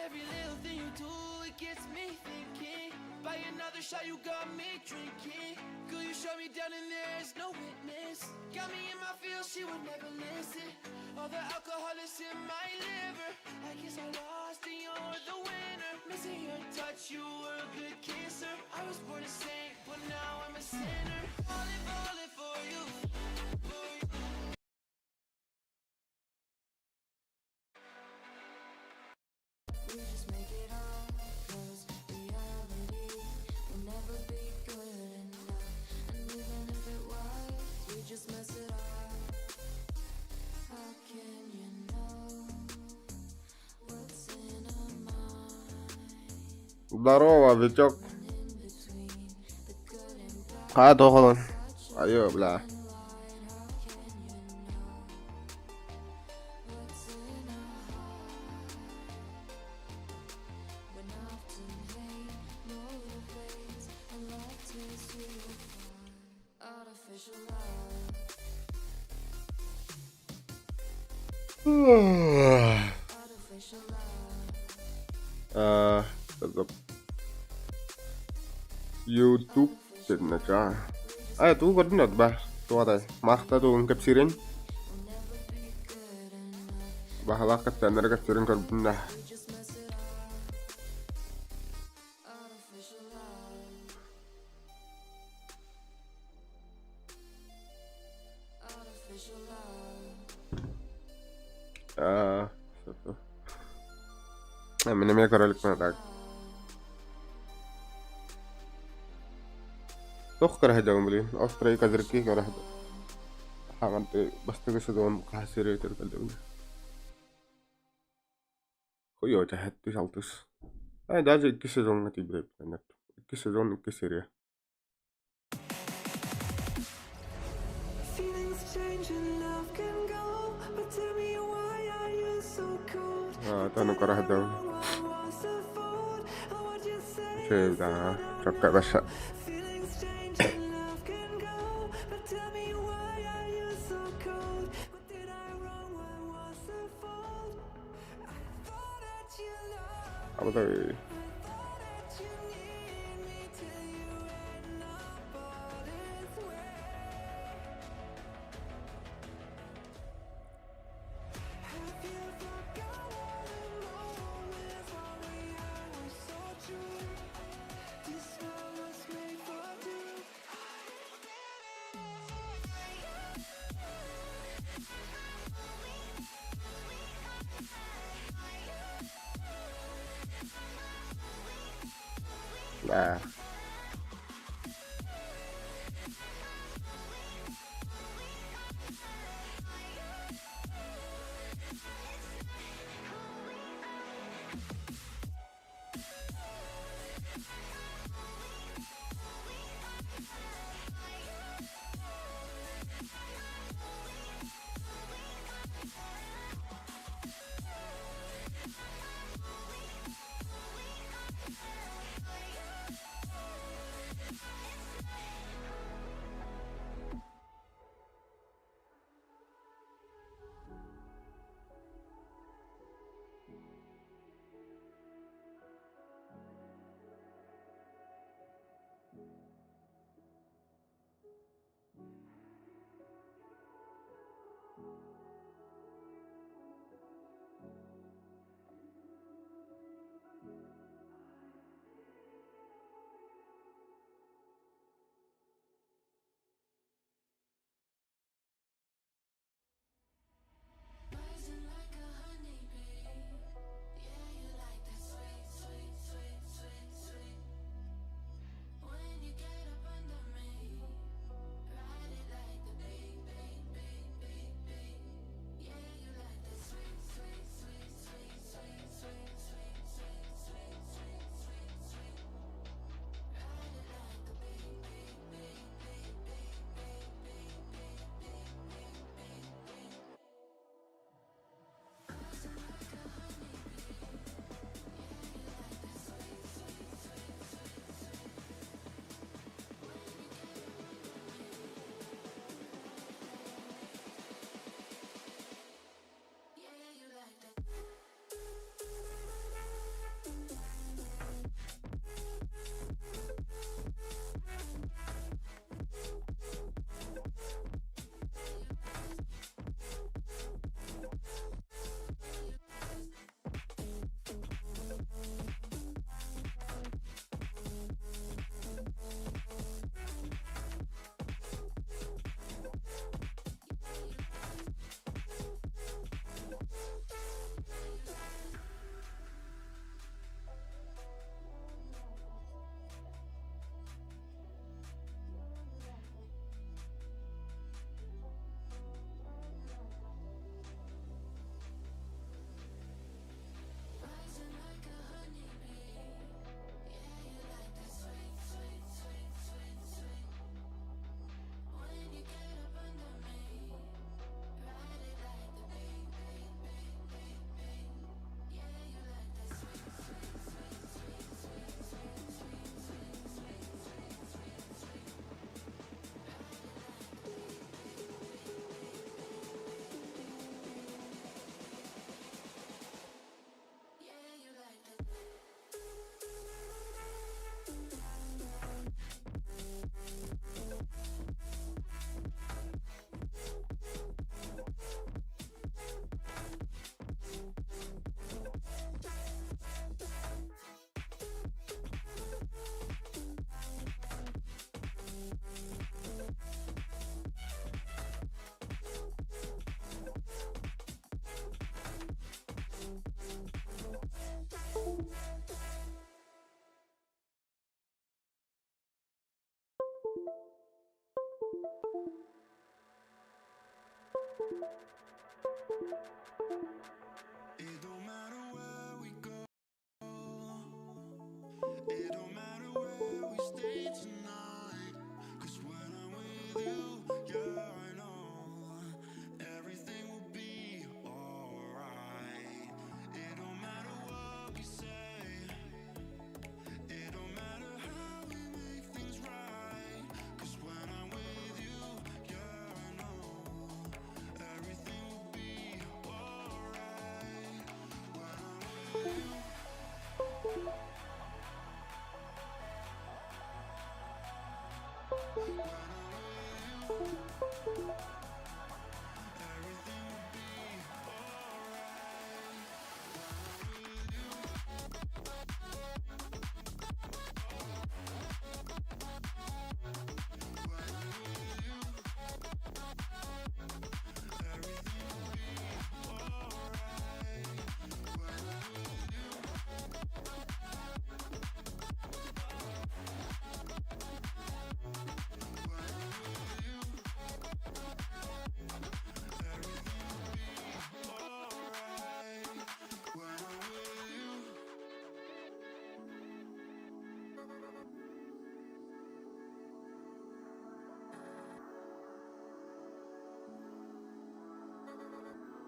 Every little thing you do, it gets me thinking. By another shot, you got me drinking. Girl, you shut me down and there's no witness. Got me in my feels, she would never listen. All the alcohol is in my liver. I guess I lost and you're the winner. Missing your touch, you were a good kisser. I was born a saint, but now I'm a sinner. Falling, falling for you. For you. We just make it up, 'cause reality will never be good enough. And even if it was, we just mess it up. How can you know what's in our mind? Здорово, Витек. In between the good and bad, Хайа туох Айыы, бля. lie, how can you know what's in our heart? When often hate motivates and love tears you apart. Artificial love, artificial love. YouTube тэннэча. Аа туу көрдүн ба. Туодай. Махта туун кэпсирин. Will never be good enough. Бахалаах кэпсээннэри кэпсирин көрбүннэ. We just mess it up. Artificial love. Artificial love. Аа. Мин эмиэ көрөлүк так. Туох көрө сылдьабын билигин? Острые козырьки көрө хаҥан бастакы сезон хаһыс сериятыгар кэллибин. Хуйо сэттис алтыс. Э даже иккис сезоҥҥа тиийбит эбит. Иккис сезон иккис серия. Feelings change and love can go, but tell me why are you so cold? Аа таны көрө сылдьабын. What was the fault? Or what you say? Үчүгэй да чокка баша. Feelings change and love can go, but tell me why are you so cold? What did I wrong? What was the fault? I thought that you loved, Абадай thought that you need me till you end up all this way. Have you forgotten the moments while we were so true? This love was made for two. Да. Rising like a honeybee. Yeah, you like that sweet, sweet, sweet, sweet, sweet. When you get up under me, ride it like the beat, beat, beat, beat, beat.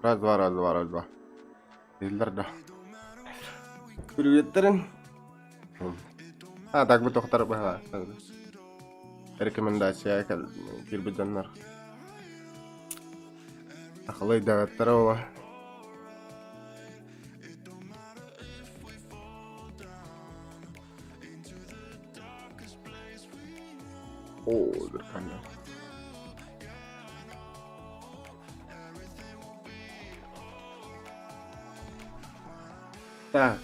Раз, два, раз, два, раз, два. Иһиллэр да. Приветтэрин. А, так бы тохтар быһа. Рекомендация киирбит дьоннор. Ахылай даҕаттара оба. Оо, дырканна. Так.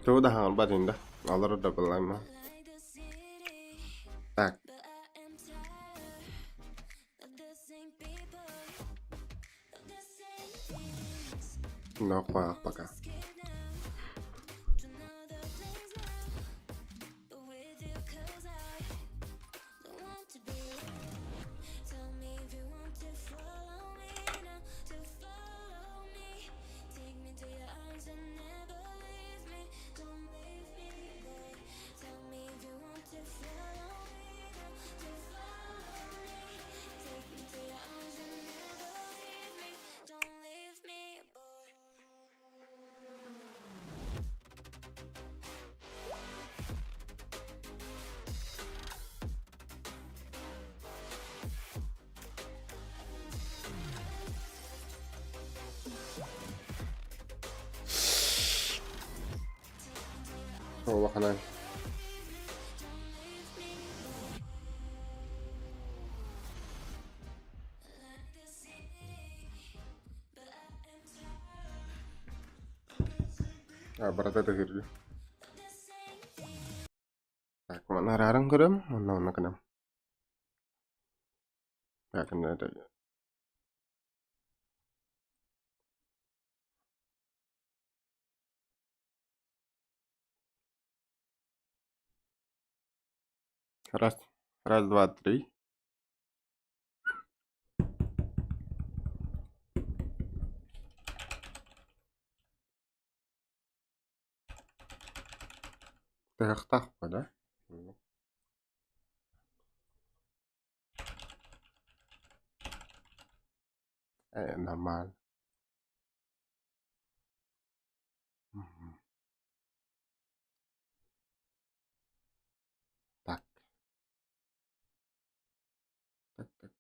Тугу да хаҥарбат ини да, олорор да буоллаҕым. Так. Нохуах пока. Улаханай. А, барыта тыһыырдыы. Так, манна арааран көрөм, онно онно гынам. Так, Раз, раз, два, три. Тыһахтаах да? Нормально. Так. Так, так.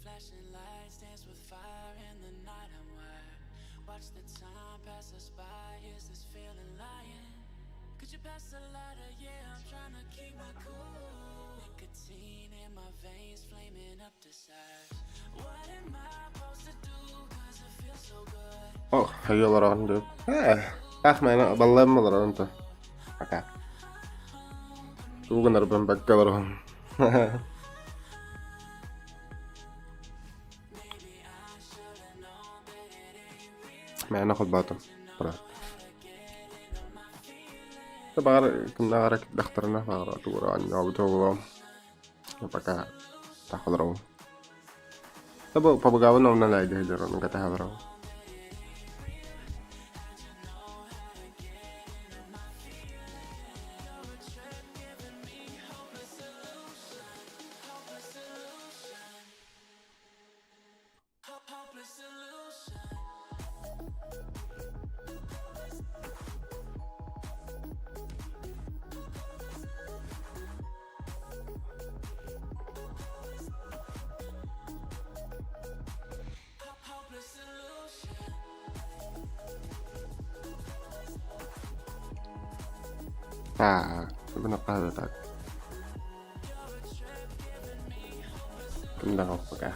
Flashing lights dance with fire in the night I'm wired. Watch the time pass us by, is this feeling lying? Could you pass the lighter? Yeah, I'm trying to keep my cool. Nicotine in my veins, flaming up desires. What am I supposed to do? Cause it feels so good. Ох, хайаларан деп. Ах, мээнэ баллайым олорон то. Пока. Тугу гынарбын бакка олоробун. Мээнэ холбоотум. Брат. Баҕар кимнээҕэр кирдэхтэринэ баҕар тугу эрэ оонньообута буолуом. Пока так олоробун. Бу пабыгабын онно элэйдии сылдьар ону кэтэһэ олоробун. Так, бүгүн так. Ким пока.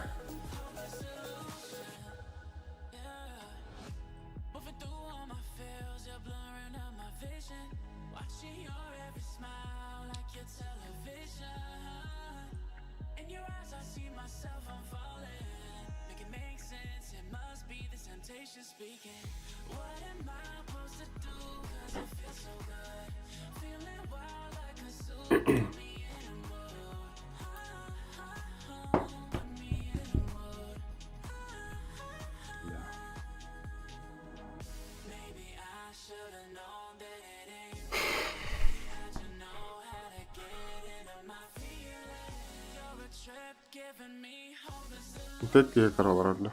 Ытык киһи кыра олорор да.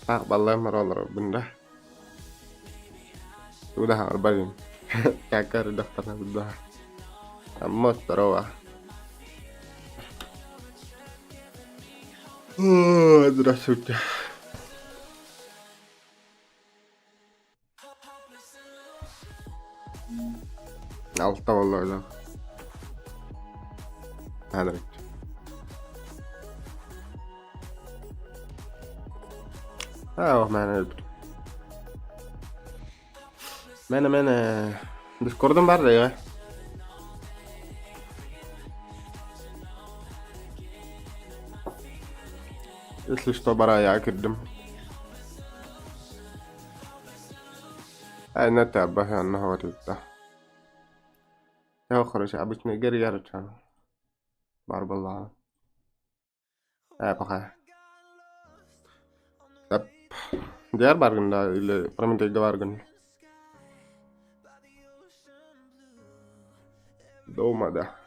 Таах баллаан бара олоробун да. Тугу да хаҥарбат Кээкэ эрдэхтэринэ быдаа. Амма здорово. Здравствуйте. Алта буолла Ханарыт. Аа, мэн Мэнэ мэнэ Дискордум бар да Если что, барая кирдим. Айна таба анна хаватытта. Я короче, обычно герьярчан. Бар была. Э, пока. Сап. Диар баргын да или Прометейга баргын. Дома, да.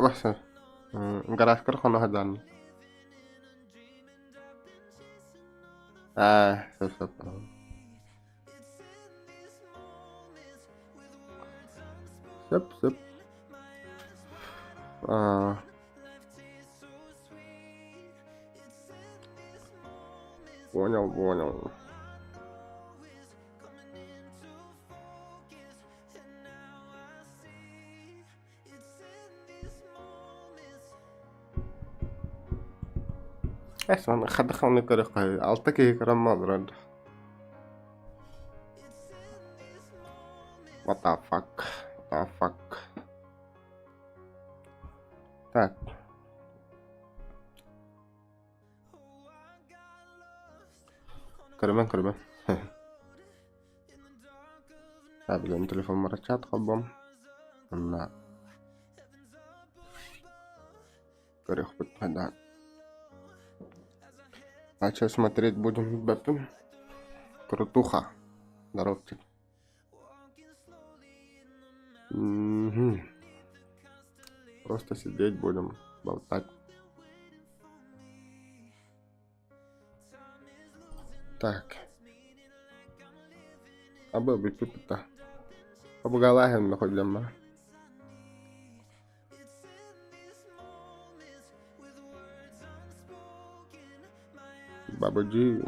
Бахса. Гаражкар хоно хадан. Аа, сөп сөп. Сөп сөп. Аа. Понял, понял. Эс, хадаханы көрөххө алта киһи көрөн олорор. What the fuck? What the fuck? Так. Көрүмэн, көрүмэн. Так, билем телефоммар чат холбом. Онно көрүөхпүт да. А что смотреть будем, ребята? Крутуха. Здоровчик. Угу. Просто сидеть будем, болтать. Так. Абы бүппүт Абыгалааһын нохолломма. Бабаджи.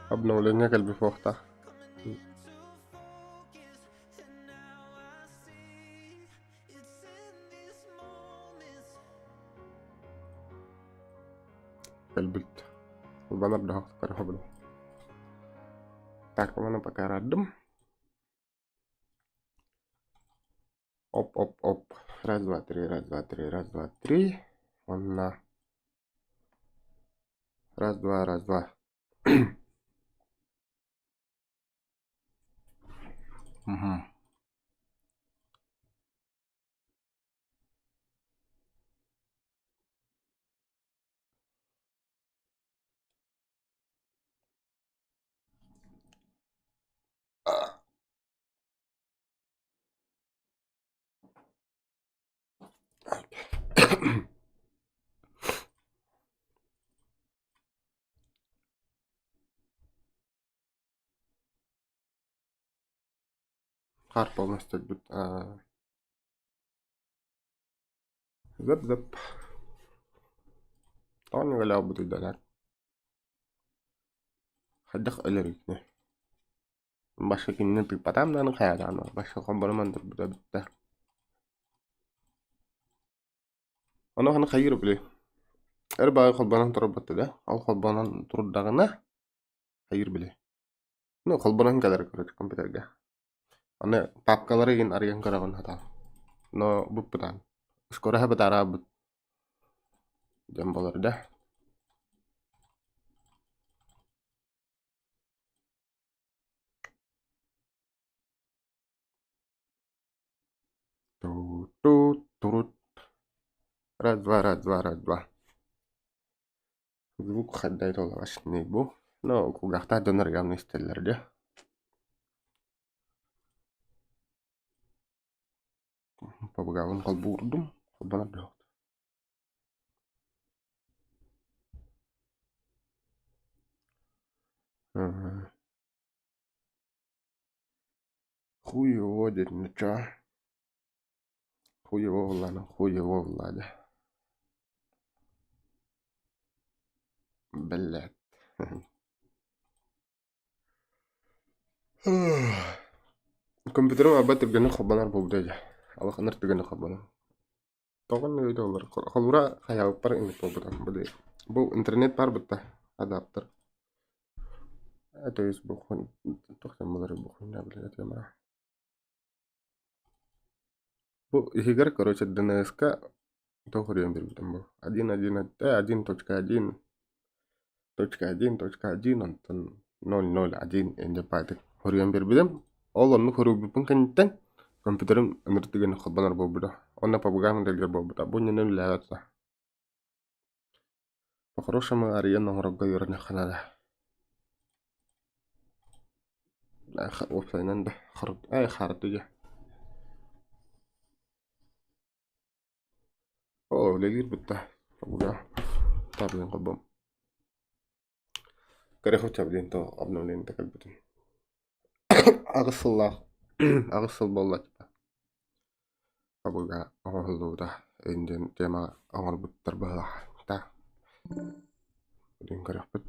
Обновление кэлбит суохтаах. Кэлбит. Балар да көрөбүн. Так, маны пока раддым. Оп, оп, оп. Раз, два, три, раз, два, три, раз, два, три. Онна. Раз, два, раз, два. Угу. Хаар полностью өлбүт. Зып-зып. Тоҕо өлөөбүтүй да Хайдах өлөрүтүнүй? Башка кинини тыыппатаам даҕаны хайаатаҕына башка холборуман турбута бүттэ. Онуоха хайыыр били эр баҕайы холбонон турбатта да ол холбонон турдаҕына хайыыр били ну холбонон кэлэр короче компьютерга аны папкалары игин арыйан көрөҕүн сатаан но буппутаан скоро бытаараабыт диэн буолар да. Раз, два, раз, два, раз, два. Звук хаддай толлаҕашный бу. Но кулгаахтаах дьоннор явно истэллэр дьэ. Побугабын холбуурдум, холбонор да Хуй его диэтинэ чаа. Хуй его Влада, хуй его Влада. Блядь. Компьютерым арба түргэнник холбонор буолбута дьэ. Алаханнар түргэнник холбонор. Тоҕо оннук өйдө олор? Холобура хайаабыппар инник буолбута. Бу интернет баар бытта адаптер. То есть бу туох диэн буолар бу хуйня блин это Бу иһигэр, короче, ДНС-ка туох уруйан биэрбитим бу один один 1.1.1.1 онтон 001 инде баайдык хоруйан биэрбитим. Ол оннук хоруйбуппун кэнниттэн компьютерым ынырык түгэнэ холбонор буолбута. Уонна PUBG моделигэр буолбута. Бу иннинэ үлэлээбэт этэ. По-хорошему арыйан оҥорорго үөрэниэххэ наада. Уопсайынан да хардыйа. Оо, үлэлиир бытта. Табыйан холбом. Көрө диэн то обновление кэлбитин. Аҕыс сыллаах аҕыс сыл буолла типа. Пабыга оҥоһуллубута диэн тема оҥорбуттар быһыылаах. Так. Бүтүн көрүөхпүт.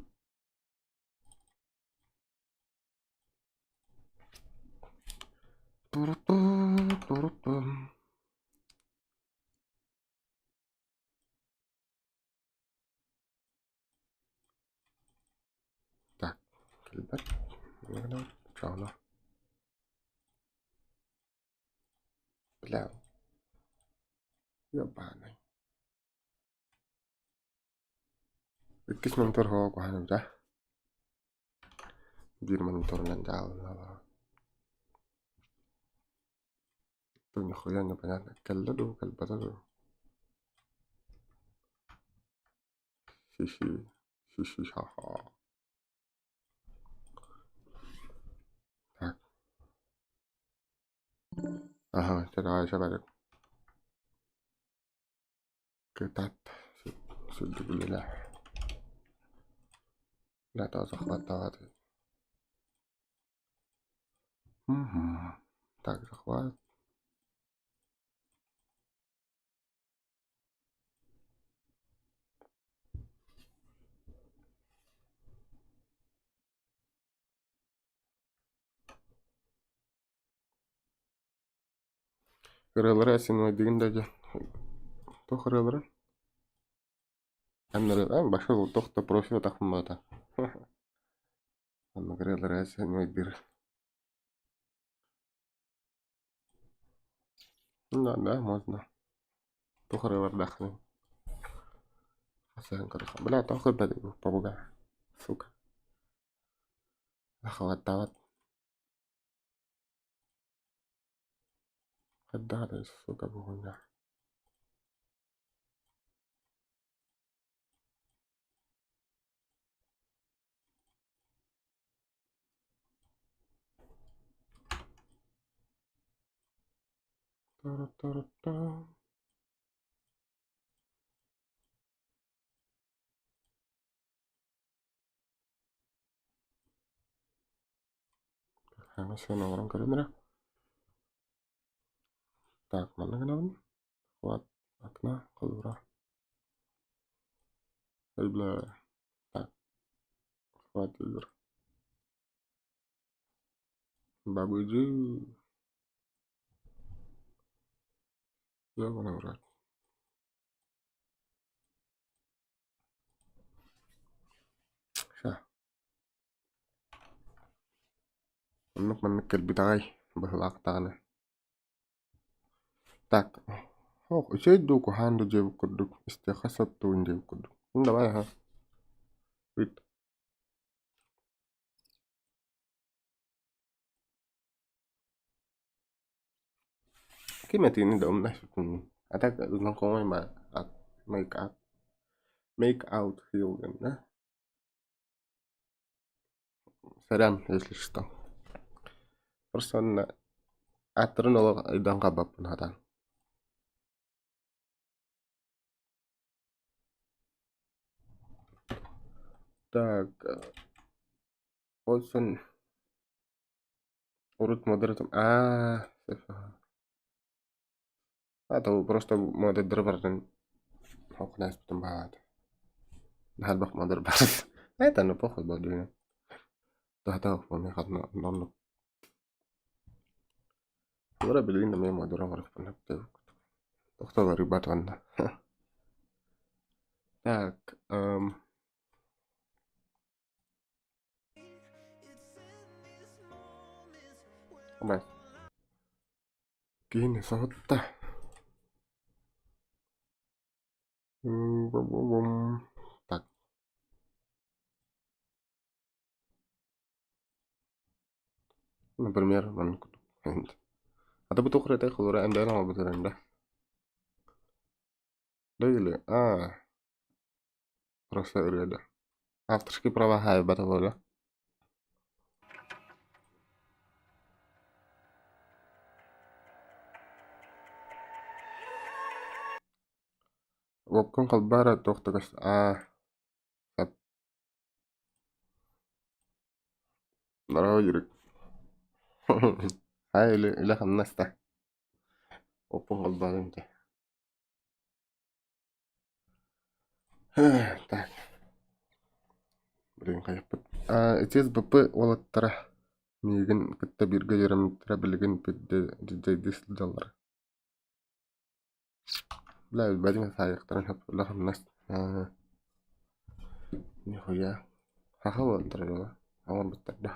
Так, кэлбэт. Чаана. Бля. Ебаный. Иккис монитор һоо куһаҕан эбит аа. Биир мониторунан дьаалыналаа. Нихуя непонятно, кэллэ дуу, кэлбэтэ дуу. Хи-хи, хи-хи ха-ха. Так. Ага, чэ давай, чэ Кытаат сырдык үлэлээ. Лето захватывает. Угу. Так, захват. Ырыалара синойдыгын да дьэ туох ырыалара Аннары башы туох да профил тахмата Оннук ырыалара синойдыр. Да, да, можно. Туох ырыалардааххыный? Хасыһан көрөххө. Бля, тоҕо көрбөтүм попугай. Сука. Ахалаттаабат. Хайдах эрэ сука бугуна. Тара-тара-та. Хаҥас оҥорон көрүм эрэ. Так, манна гынабын. Хват окна холура. Бля. Так. Хват игр. Бабыджи. Ёбаный в рот. Ща. Оннук маннык кэлбит аҕай быһыылаах даҕаны. Так, ох, үчүгэй дуу, куһаҕан дуу диэбит курдук, истиэххэ сөп дуу диэбит курдук. Ну давай, аха. Ыыт. Ким этиини да умна а так знакомый ма Make up Make out feel гынна. Сорян, если что. Просто онно ааттарын олох өйдөөн хаалбаппын сатаан. Так, Олсон урут модератор аа А то просто модердары барытын холкунааспытын баҕаата. Наһаа модер бар. Это ну похуй был Туһата охпуну хатна оннук. Тура билигин да мен модер оҥорохпун Тохтолору батанна. Так, Киһини соһутта. Так. Например, маннык курдук. Ата бу туох эрэ холура эмдээн оҥорбут эрэ Да или а просто ырыа да. Авторские права хаайбата буолуо. Уоккун холбоо эрэ туох да көс аа сап Здорово, Юрик. Хай үлэ үлэ хамнас да. Уоппун холбоотум дии. Так. Блин, хайаппыт. Ити СБП уолаттара миигин кытта бииргэ үөрэммиттэрэ билигин дьайдыы сылдьаллар. Бля, билбэтим саайыахтарын сөп үлэ хамнас. Нихуя. Саха уолаттара дуо? Оҥорбуттар да.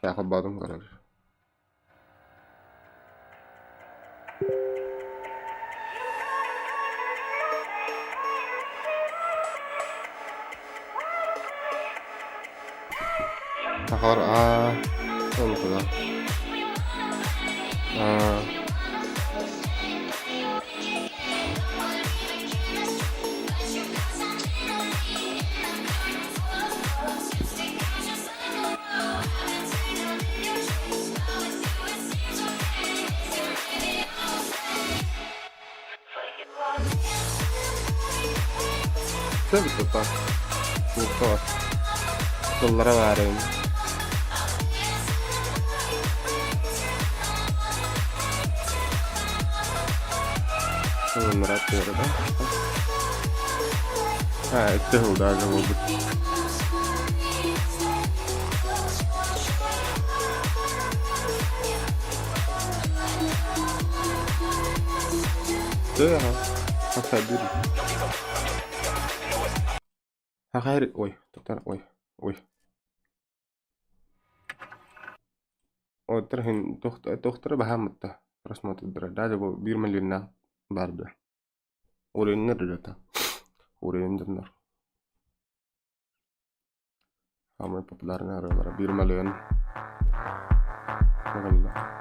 Холбоотум көрөр. Сахалар аа олохула аа Сөп тута. Тута. Тыллара баар эбит. Тыллара да. А, это даже буолбут. Тыаһа хасабир. Хахайр ой, тоқтар ой, ой. Оттар тохтара баһааммытта просмотрдара даже бу биир миллионнаах баар дуо Уруйуннар үлэтэ. Уруйун дьоннор. Самый популярный ырыалара биир миллион көрүллэ.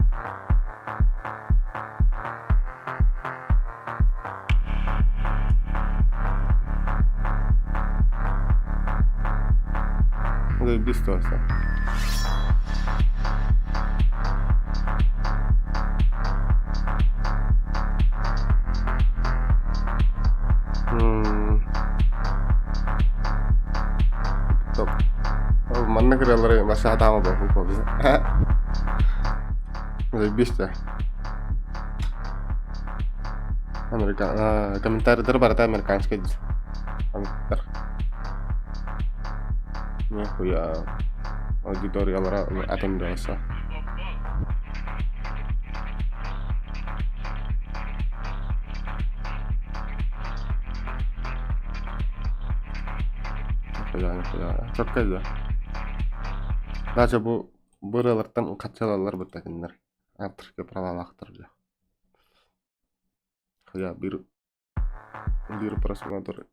Заебись TikTok. Маннык ырыалары басаатаама буолбут. Заебись Америка комментарийдар барыта американскай омуктар. Нихуя аудиториялара атын дьоҕуса. Нихуя, нихуя. Чөккөй да. Даже бу бу ырыалартан хаччалалар быттакыннар. Авторские правалаахтар дьэ. Хайа биир биир просмотр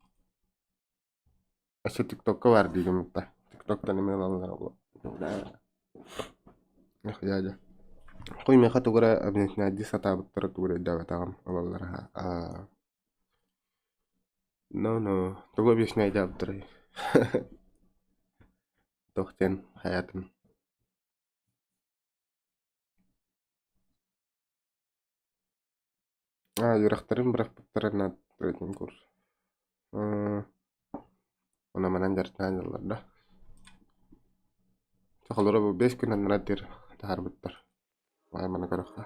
Өссө ТикТокка баар диигин да. ТикТоктан эмиэ ылаллар буо. Нихуя дьэ. Хой миэхэ тугу эрэ объяснять сатаабыттара тугу эрэ өйдөөбөтөҕүм ылаллара No no тугу объясняйдаабыттарай туох диэн хайаатын Аа үөрэхтэрин бырахпыттара на третьем курс Онон манан дьарыктаан дьаллар да Сахалара бу 5 күн аннараа диэри таһаарбыттар. Баай маны көрөххө.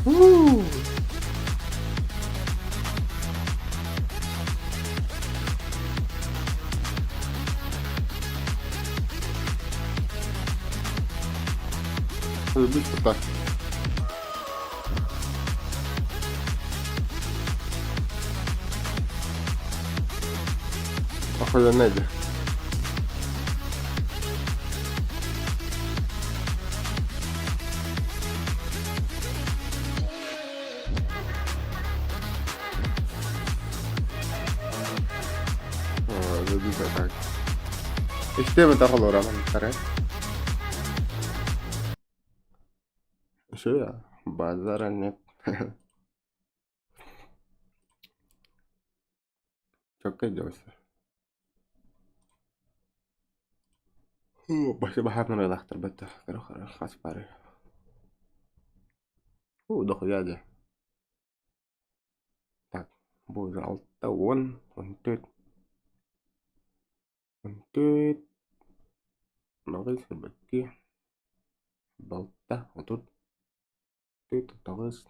Уу! Өлбүт тута. Охуенный да. Истиэбэтэх олорон Үчүгэй базара нет. Чөккөй дьоҕус. Баһаам ырыалаахтарбыт кыра хас бары. Дохуя дьэ. Так, бу уже 6, 14. 14. Маҕай сырбакки. Балта 30. 8, 42, 46,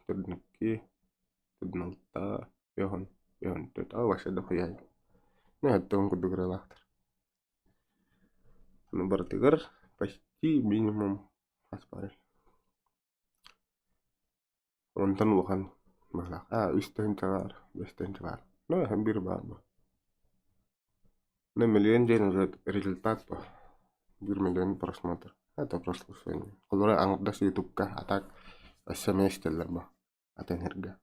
50, 54. Аа, вообще дохуя. Нэ, курдук ырыалаахтар. Аны барытыгар почти минимум хас баарый? Онтон улахан быһыылаах. Аа, үс тыһыынча баар, бэс тыһыынча баар. Ну, биир баар бу. Ну, миллион диэн уже результат бу. 1 миллион просмотр. Это прослушивание. Холобура аҥардас ютубка, а так өссө эмиэ истэллэр бу. Атын сиргэ.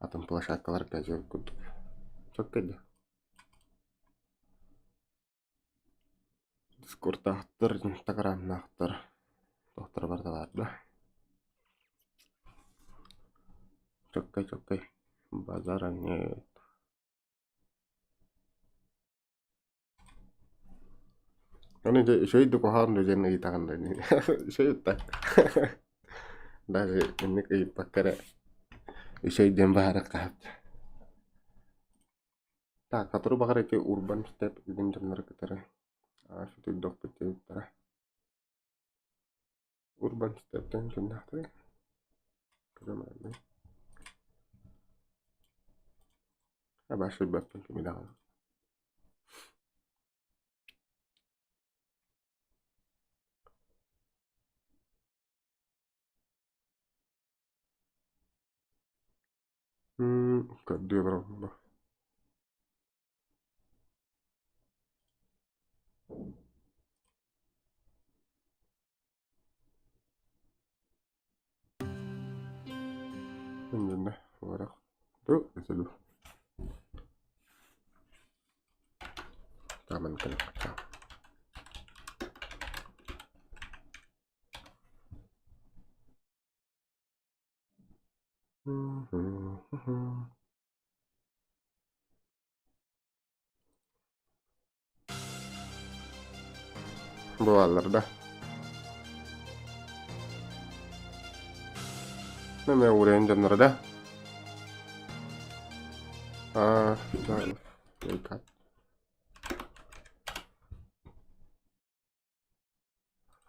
Атын площадкаларга дьэ курдук. Чөккөй да. Дискордаахтар, инстаграмнаахтар, туохтара барыта баар да. Чөккөй, чөккөй. Базара нет. Аны дьэ үчүгэй да куһаҕан да диэн ыйытаҕын да үчүгэй да даже инник ыйыппакка эрэ үчүгэй диэн баһаарыахха сөп. Так, сотору баҕар ити Урбан Степ игин дьоннору кытары сүтүйдөхпүт диэбиттэрэ. Урбан Стептэн кимнээхтэрий? Көрөм Абааһы билбэппин кими даҕаны. Көрдүү олоробун бу. Иннинэ уорах. Бу это Тааман кэлэххэ. Бу бааллар да. Эмэ уурайан дьонноро да. Аа, да,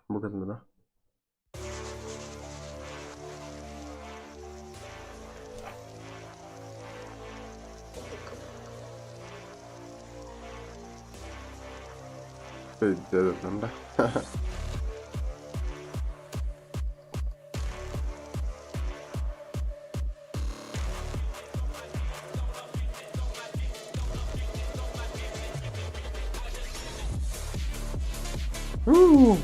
Бу кэллэ да. Өйдөөдөн да. Уу!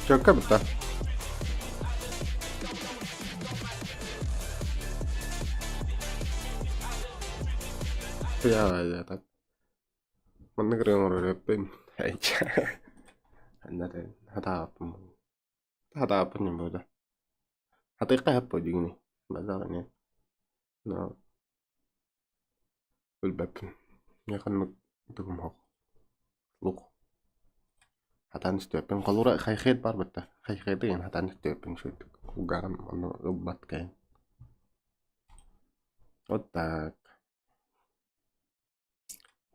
Чөккө бытта. Я так. Маннык ырыа оҥорор Хатааппын хатааппын буолда. Хатыахха сөп буо дьиҥинэй. Базар эмиэ. Но билбэппин. Миэхэ оннук тугум суох. Лук. Хатаан истибэппин. Холобура хайхет баар батта. Хайхеты диэн хатаан истибэппин үчүгэйдик. Кулгааҕым онно ылбат кээн. Вот так.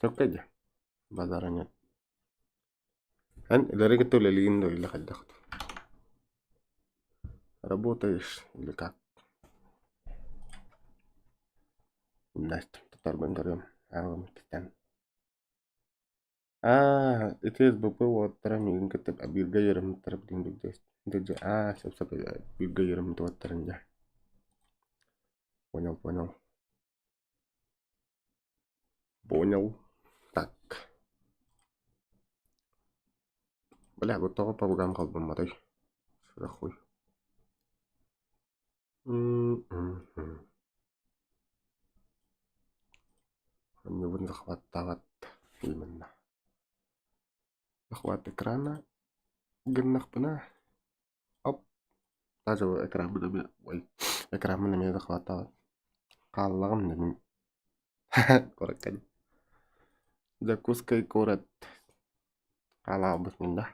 Чөккө дьэ. Базара нет. Эн илэри кытта үлэлиигин дуо или хайдах? Работаешь или как? Настя, татарбын көрүөм. Ааҕым иккитэн. Аа, ити СБП уолаттара миигин кытта бииргэ үөрэммиттэрэ билигин билдьэ Аа, сөп-сөп бииргэ үөрэммит уолаттарым дьэ. Понял, понял. Понял. Так. Бля, вот тоҕо пабгам холбоммотуй? Хуй. Анньыбын захваттаабат именно. Захват экрана гыннахпына Оп, даже экранмын эмиэ ой, экранмын эмиэ захваттаабат. Хааллаҕым да мин куоракка дии. Дьокуускай куорат хаалаабыт мин да.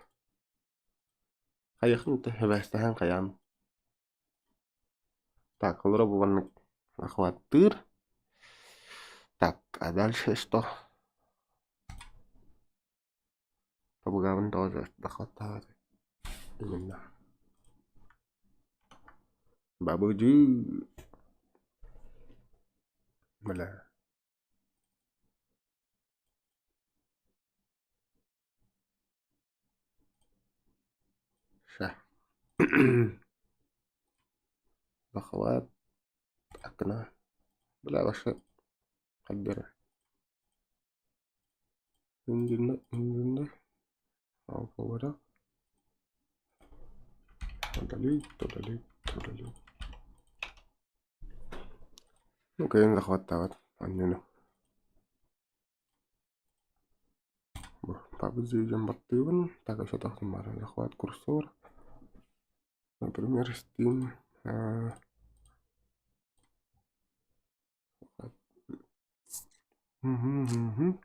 Хайыахын да эбээстэһэн хайаан. Так, олоро бу маннык охваттыыр. Так, а дальше что? Табыгаабын тоҕо захваттаабат именно. Бабыдыы Бля. Ща. Захват окна. Бля, вообще хардары. Үндүнэ, алфавора. Удалить, удалить, удалить. Ну, кэлин захваттаабат анньыны. Пабыдьыы дьон баттыыбын, так еще тахсан баар захват курсор. Например, Steam. Мгм.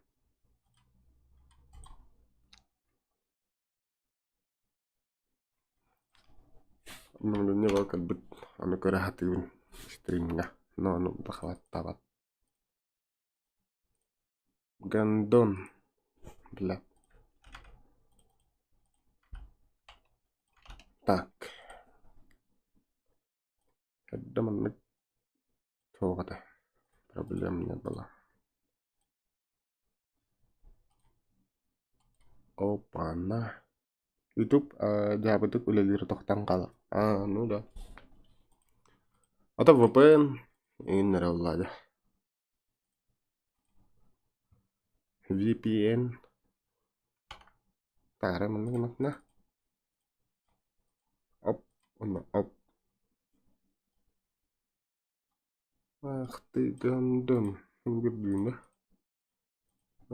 Онно кэлбит аны көрө сатыыбын стримҥэ но ону бахваттаабат. Гандон бля. Так. Эрдэ маннык суох этэ, проблем не было. Опа-на. Ютуб дьаабытык үлэлиир тохтон хаалар. А, ну да. А то VPN иҥин эрэ буоллаа дьэ. VPN таара маннык гынатына. Оп, уонна оп. Ах ты гандон. Үҥүрдүүнэ.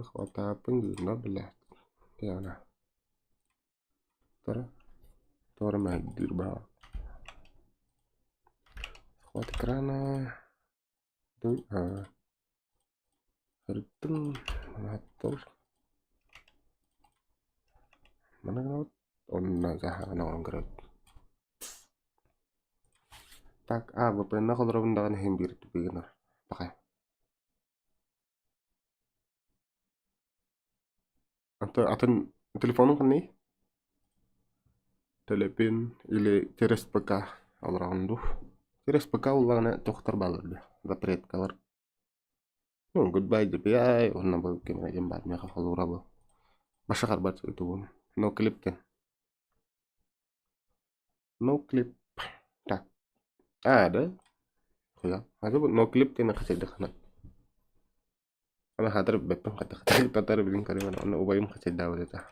Хватааппын дьиҥэ блядь. Яна. Тора. Тора мэһэйдиир баҕа. Захват экрана. Ырыттым, манаттар. Маны гынабыт, онно саһаан оҥорон көрөбүт. Так, а, VPN-нах олоробун даҕаны иһин биир тупик гынар. Пахай. Аты атын телефонуҥ ханный? Төлөпүн или через ПК олороҕун дуу? Через ПК буоллаҕына тохтор бааллар дуо? Запреткалар. Ну, goodbye DPI уонна бу ким диэн баар миэхэ холуура бу. Башаҕарбат ютубум. No clip диэн. No clip. Так. А, да? Хуя. А бу no clip диэн хасайдахына. Аны хатыр бэппин хатых татар билин көрүмэн онно убайым хачайдаабыт этэ.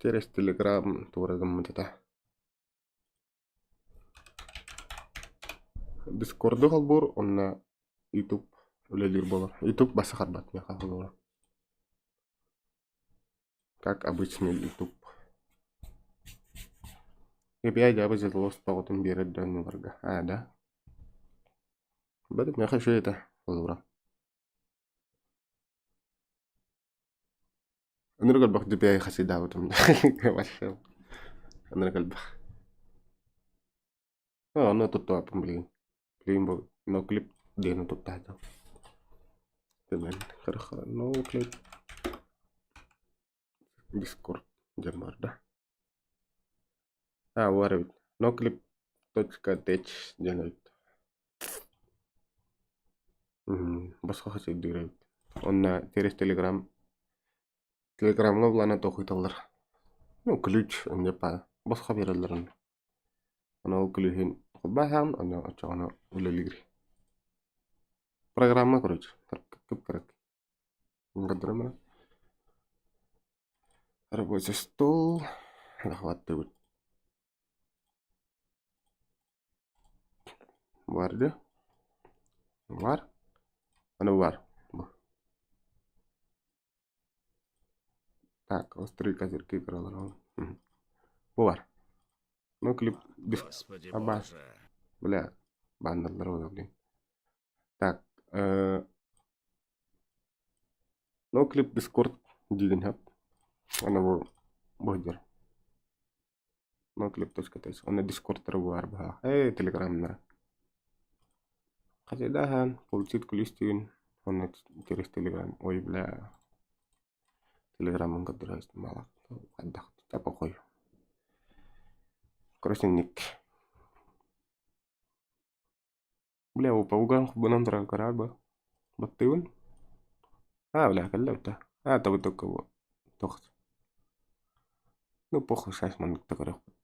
Через телеграм туора гыммыт этэ. Дискорду холбуур онно YouTube үлэлиир буолар. YouTube бассахарбат миэхэ холобура. Как обычный YouTube. API дьаабы дьадалос тоҕотун биэрэр дьоннуларга. А, да? Бары миэхэ үчүгэй этэ холобура. Ынырык элбэх DPI хасыйдаабытым. Вообще. Ынырык элбэх. Онно туттубаппын билигин. Билигин бу ноклип диэни туттаатым. Төмөн кырха ноклип Дискорд диэн баар да. А, баар эбит. Noclip.tech диэн эбит. Босхо хачайдыыр эбит. Онно через Telegram Телеграмҥа булана тохуйталлар. Ну, ключ инде па босхо биэрэллэр онно. Ону ол ключүн холбааһаҕын, онно оччоҕуна үлэлиир. Программа, короче, кып-кырак. Рабочий стол. Захватывает. Бар да? Бар. Аны бар. Так, острые козырьки кыралар. Бу бар. Ну, клип Господи Абас. боже. Бля, баннерлар вот, блин. Так, No Clip Discord диигин сөп. Аны бу бу noclip.tech Онно Discordтары баар быһаах. Ээ, Телеграмнара. Хасыйдааһан, получить ключ диигин. Онно через Телеграм. Ой, бля. Телеграмын көрдөрө малак. Хайдах тапа Короче, ник. Бля, упауган хубунан туран көрөр бу. Баттыыбын. А, бля, кэллэ да. А, табы только бу. Тох. Ну, похуй, сейчас маннык да көрүөхпүт.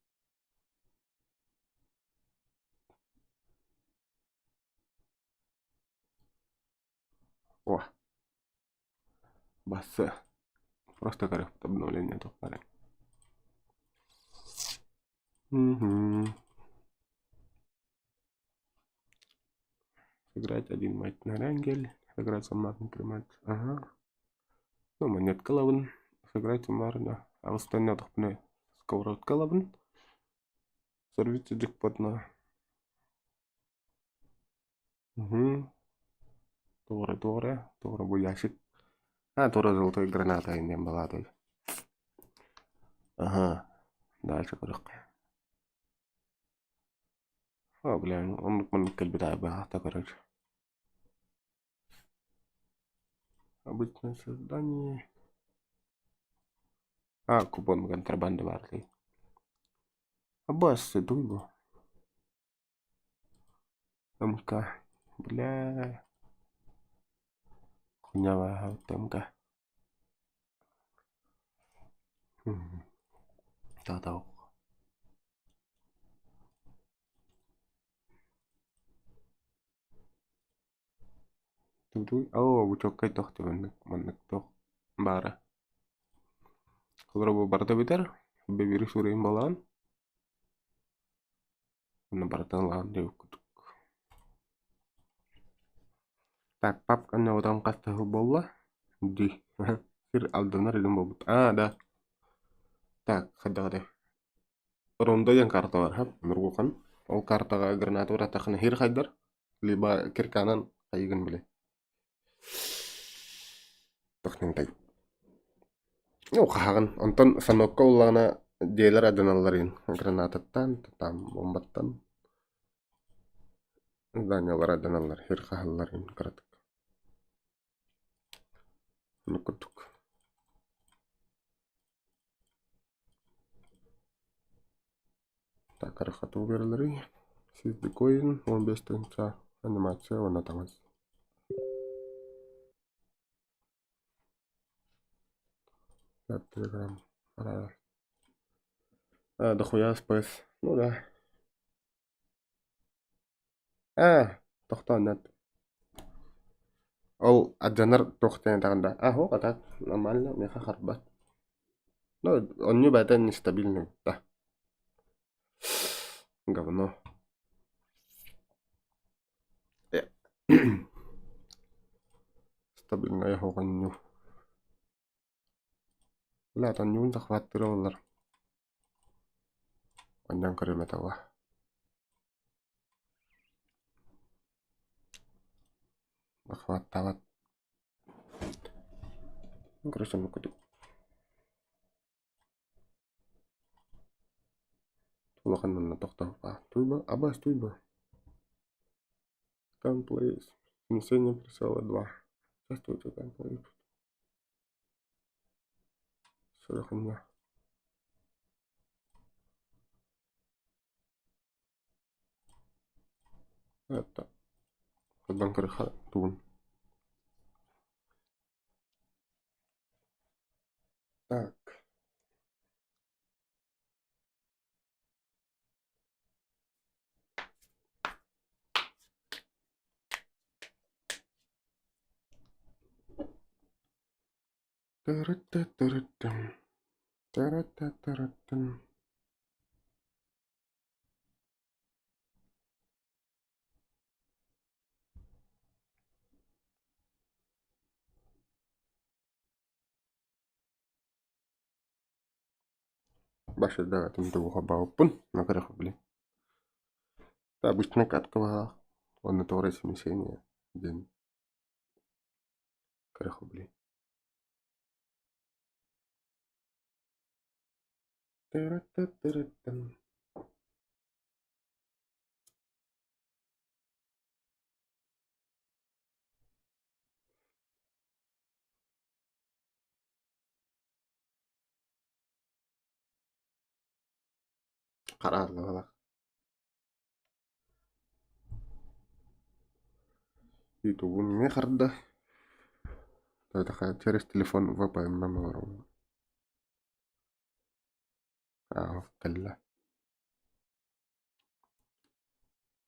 О. Бассы. Просто көрүөхпүт обновление туох баар. Угу. Сыграть один матч на Рангель. Сыграть суммарно три матча. Ага. Ну, монетка лабын. Сыграть суммарно. Аҕыстан отохпуна сковородка лабын. Сорвите джекпот на. Угу. Туора, туора. Туора бу ящик. А, туора золотой граната иннен балатай. Ага. Дальше көрүөххэ. О, бля, оннук маннык кэлбит аайбаахта көрөр. Обычное создание. А, купон контрабанды баар дии. Аббас, туй бу. МК. Бля. Хуйня МК. Та-та. Оо, бу чуолкай туох да маннык маннык туох баара. Холоро бу барыта бүтэр, бэбири суруйан буолаҕын. Уонна барытын ылаҕын диэбит курдук. Так, папка оннооҕутан хас да сыл буолла? Дии. Сир алдьанар илин буолбут. Аа, да. Так, хайдах этэй? Рондо диэн карта бар, Нургухан. Ол картаҕа граната бырахтаххына хир хайдар, либо кирканан хайыгын били. Тохнуҥтай. Ну, хаһаҕын. Онтон станокка ыллаҕына дьиэлэр алдьаналлар иһин гранататтан, там бомбаттан зданиялар алдьаналлар, хир хаһаллар иһин кыратык. Оннук курдук. Так, арахатуу биэрэллэрий? Сиздикоин 15 тыһыынча анимация уонна таҥас. Так, телеграм. А, дохуя спс. Ну да. А, тохтоон нет. Ол алдьанар туох диэн этэҕин да, а һуох а так нормально миэхэ харбат. Ну онньу бэйэтэ нестабильный да. Говно. Стабильнай оһоҕонньу. Блядь, онньугун захваттыыр буоллар. Онньон көрүөм этэ буо. Захваттаабат. Короче, курдук. Улахан манна тохтоохпа. Туйба, абас туйба. Там плейс. Внесение прицела 2. Здравствуйте, там плейс. Сорохунна. Это. Холбоон көрүөххэ тугун. Так. Тырытты-тырыттым, тырытты-тырыттым. Башырдаҕытын тугу холбообуппун, но көрөх били. Обычно катка баҕалаах уонна тоҕо эрэ смешение диэн көрөх били. Тырытты-тырыттым. Харааллыбалах. Ютубун эмиэ харда. Через телефон VPN-нан олоробун. Аа, кэллэ.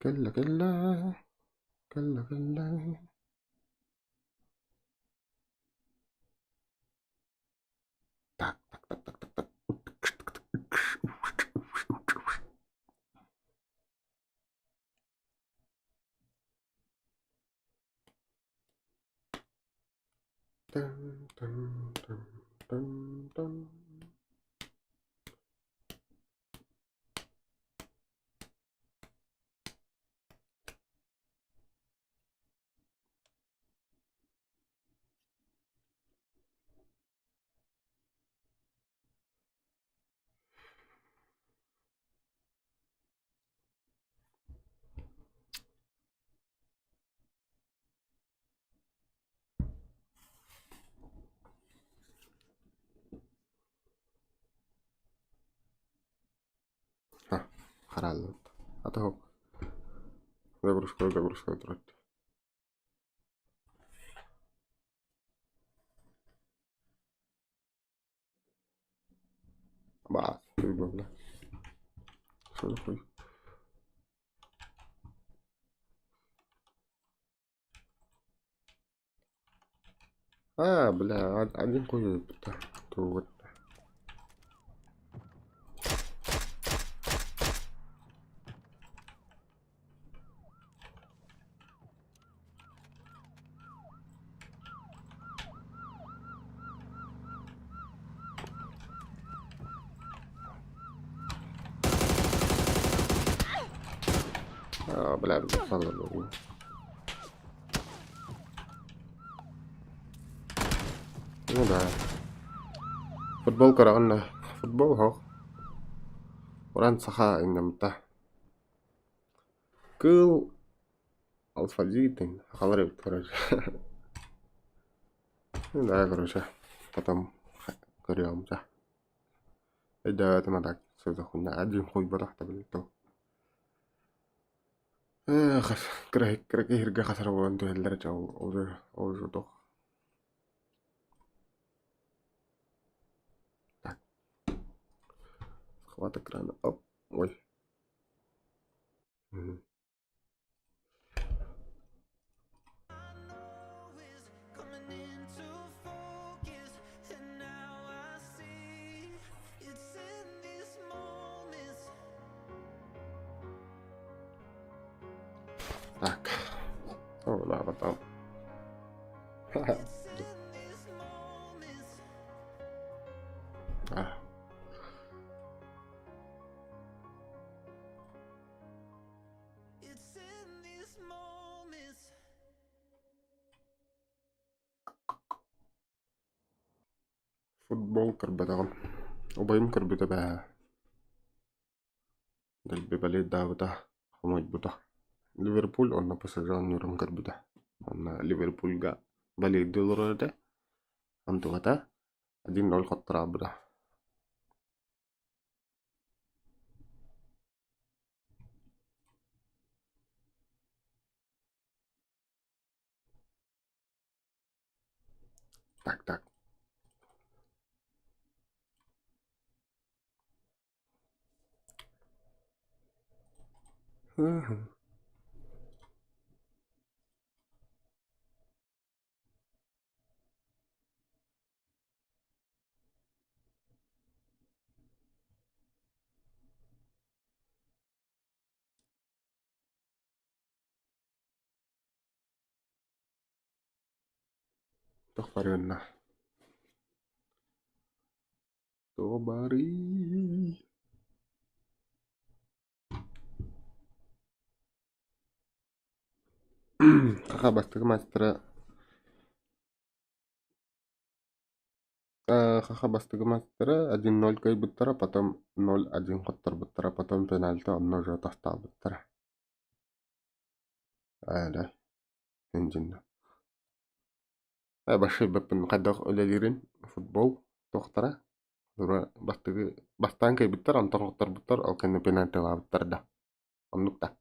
Кэллэ, кэллэ. Кэллэ, кэллэ. Так, так, так, так, так, так. Тан, тан, тан, тан, тан. Харааллыбыт. Ата загрузка загрузка турар. Баас, буолла. А, бля, один хуй вот. А, бля, бля, Ну да. Футбол көрөҕүн да? Футбол оһох. Уран саха иннэмтэ. Кыыл алфавитын сахалар эбит короче. Ну да, короче, потом көрүөҕүм чэ. Өйдөөтүм а так сылдьахпына один хуй бырахта билто. Эх, кыра кыра киһиргэ хасар буолан түһэллэр чэ ол ол ол туох. Так. Схват экрана. Оп. Ой. Мгм. Так. О, да, потом. А. Футбол көрбөтөҕүм. Убайым көрбүтэ бээ. Дэлби балейдаабыта, хомойбута. Ливерпуль онно ПСЖ оонньуурун көрбүтэ. Онно Ливерпульга балейдыы олорор этэ. Онтуката 1-0 хотторообута. Так, так. Мгм. Туох барыанна? Туох барый? Саха бастакы маастара Саха бастакы маастара 1-0 кыайбыттара, потом 0-1 хотторбуттара, потом пенальти онно уже тохтообуттара. Ээ да, инженер. Башайбаппын хайдах үлэлиирин футбол туохтара бастакы бастаан кыайбыттар, онтон хотторбуттар, ол кэннэ пенальтилаабыттар да. Оннук да.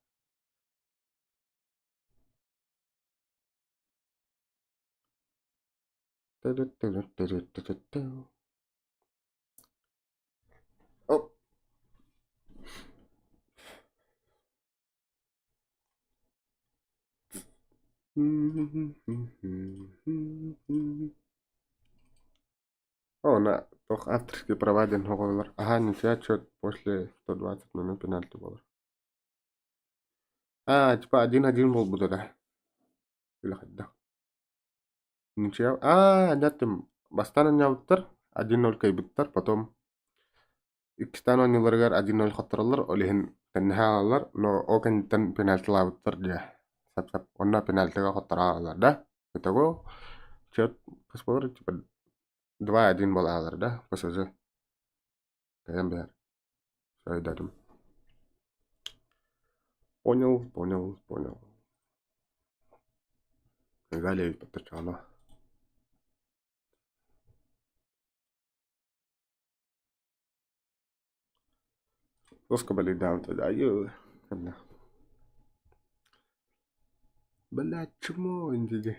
Оп. О, на туох авторские права диэн оҕолор аһаа ничья отчет после 120 минут пенальти буолар. Аа, типа 1-1 буолбута да. Или хайдах. Ничья. Аа, анньаттым. Бастаан анньаабыттар, 1-0 кыайбыттар, потом Иккистээн оонньууларыгар 1-0 хоттороллор, ол иһин тэнниһэ аҕалаллар, но ол кэнниттэн пенальтилаабыттар дьэ сап-сап уонна пенальтига хотторо аҕалаллар да итого счет хас буолар типа 2-1 буола аҕалар да ПСЖ кыайан биһэр өйдөөтүм понял понял понял Галия подточала Тоска балейдаабыта да айыы ханна Блядь, чмо интиги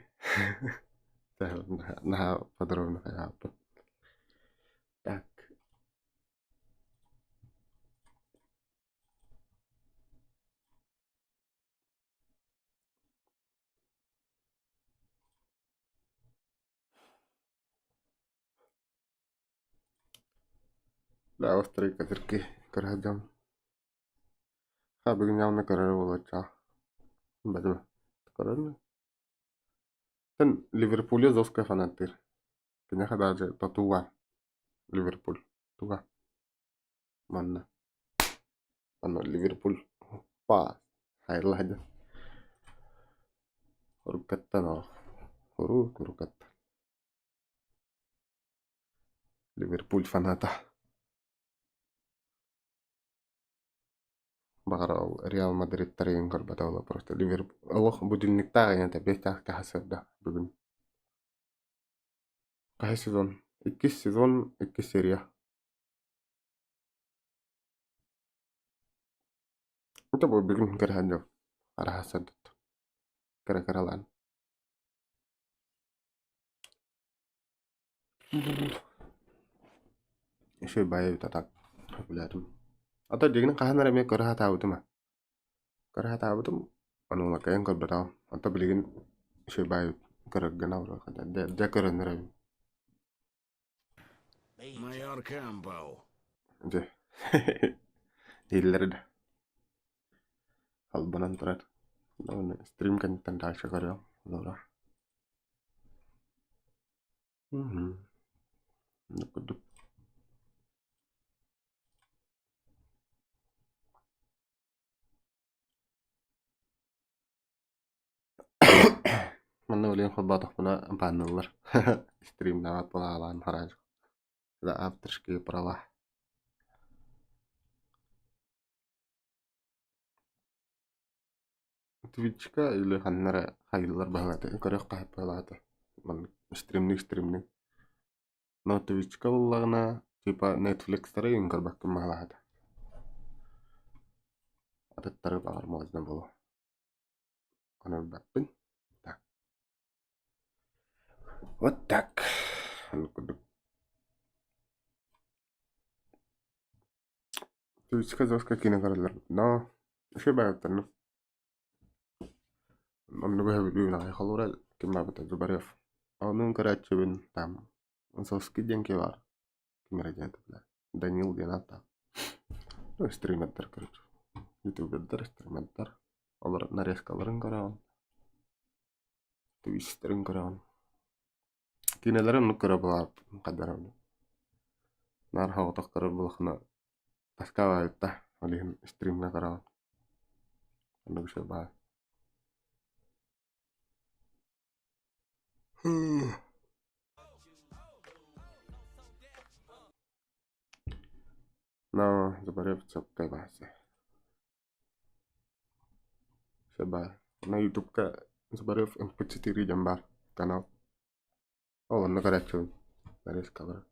наһаа подробно хайааппын Так. Да, острый козырьки көрө Ха бүгүн явно көрөр буолуоччаа. Бадыма. Көрөрмү? Тэн Ливерпуле жесткая фанаттыыр. Киниэхэ даже татуга Ливерпуль. Туга. Манна. Манна Ливерпуль. Па. Хайла хадя. Уруккаттан ол. Урук уруккаттан. Ливерпуль фаната. Баҕар ол Реал Мадридтарыгын көрбөтө буолуо просто Ливерпуль олох будильниктаах эҥин тэбиэстээх каһа бүгүн. Хаһыс сезон? Иккис сезон, иккис серия. Это бу бүгүн көрһөн дьон араһа сырдыт. Кыра-кыралаан. Еще баайы так сөбүлээтим. А то дьиҥинэн хаһан эрэ эмиэ көрө сатаабытым аа. Көрө сатаабытым, ону кыайан көрбөтөҕүм. Онто билигин еще баайы көрөргө дьэ көрөн эрэбин. Майор Кэмпбелл. Дьэ иһиллэр да. Холбонон турар. Стрим кэнниттэн дальше көрүөм. Лора. Курдук. Манна билигин холбоотохпуна баанныллар. Стримнаабат буолаалаан хараачык. Это авторские права. Твичка или ханна эрэ хайыылар баһылаата көрүөх хаһыппалаата маннык стримник стримник но Твичка буллаҕына типа Netflixтары игин көрбөккүн баһылаата атыттары баҕар можно буолуо ону билбэппин так вот так оннук курдук Твичка жестко киинэ көрөллөр но үчүгэй баҕайытын Оннук өһөбүлүүбүн аҕай холобура ким баабыта Зубарев. Оннун көрөөччүбүн там Высоцкий диэн киһи баар. Ким эрэ диэн этэ Данил диэн ааттаах. Ну, стримердэр короче. Ютубердар, стримердар. Олор нарезкаларын көрөҕүн. Твистэрин көрөҕүн. Киинэлэри оннук көрө булааппын хайдах эрэ. Наар соҕотох көрөр буоллаххына тоскаабайта ол иһин стримҥэ көрөҕүн. Оннук үчүгэй баҕайы. Но Зубарев чопкай баасы. Саба на ютубка Зубарев MP4 диэн баар канал. Ол онно көрөөччүбүн. Нарезкалары.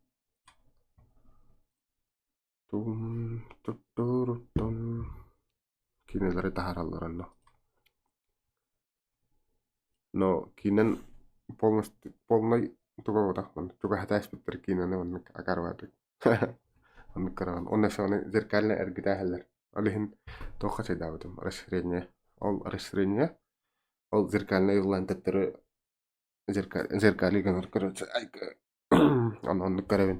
Тум туттурутун киинэлэри таһаараллар онно. Но киинэн полностью полнай туга буолбатах чугаһата испиттэр киинэни оннук акаарбаатык Оннук көрөҕүн. Уонна соны зеркально эргитээһэллэр. Ол иһин туохха чайдаабытым расширение. Ол расширение ол зеркальнай ыллаан төттөрү зеркали гынар короче Аны оннук көрөбүн.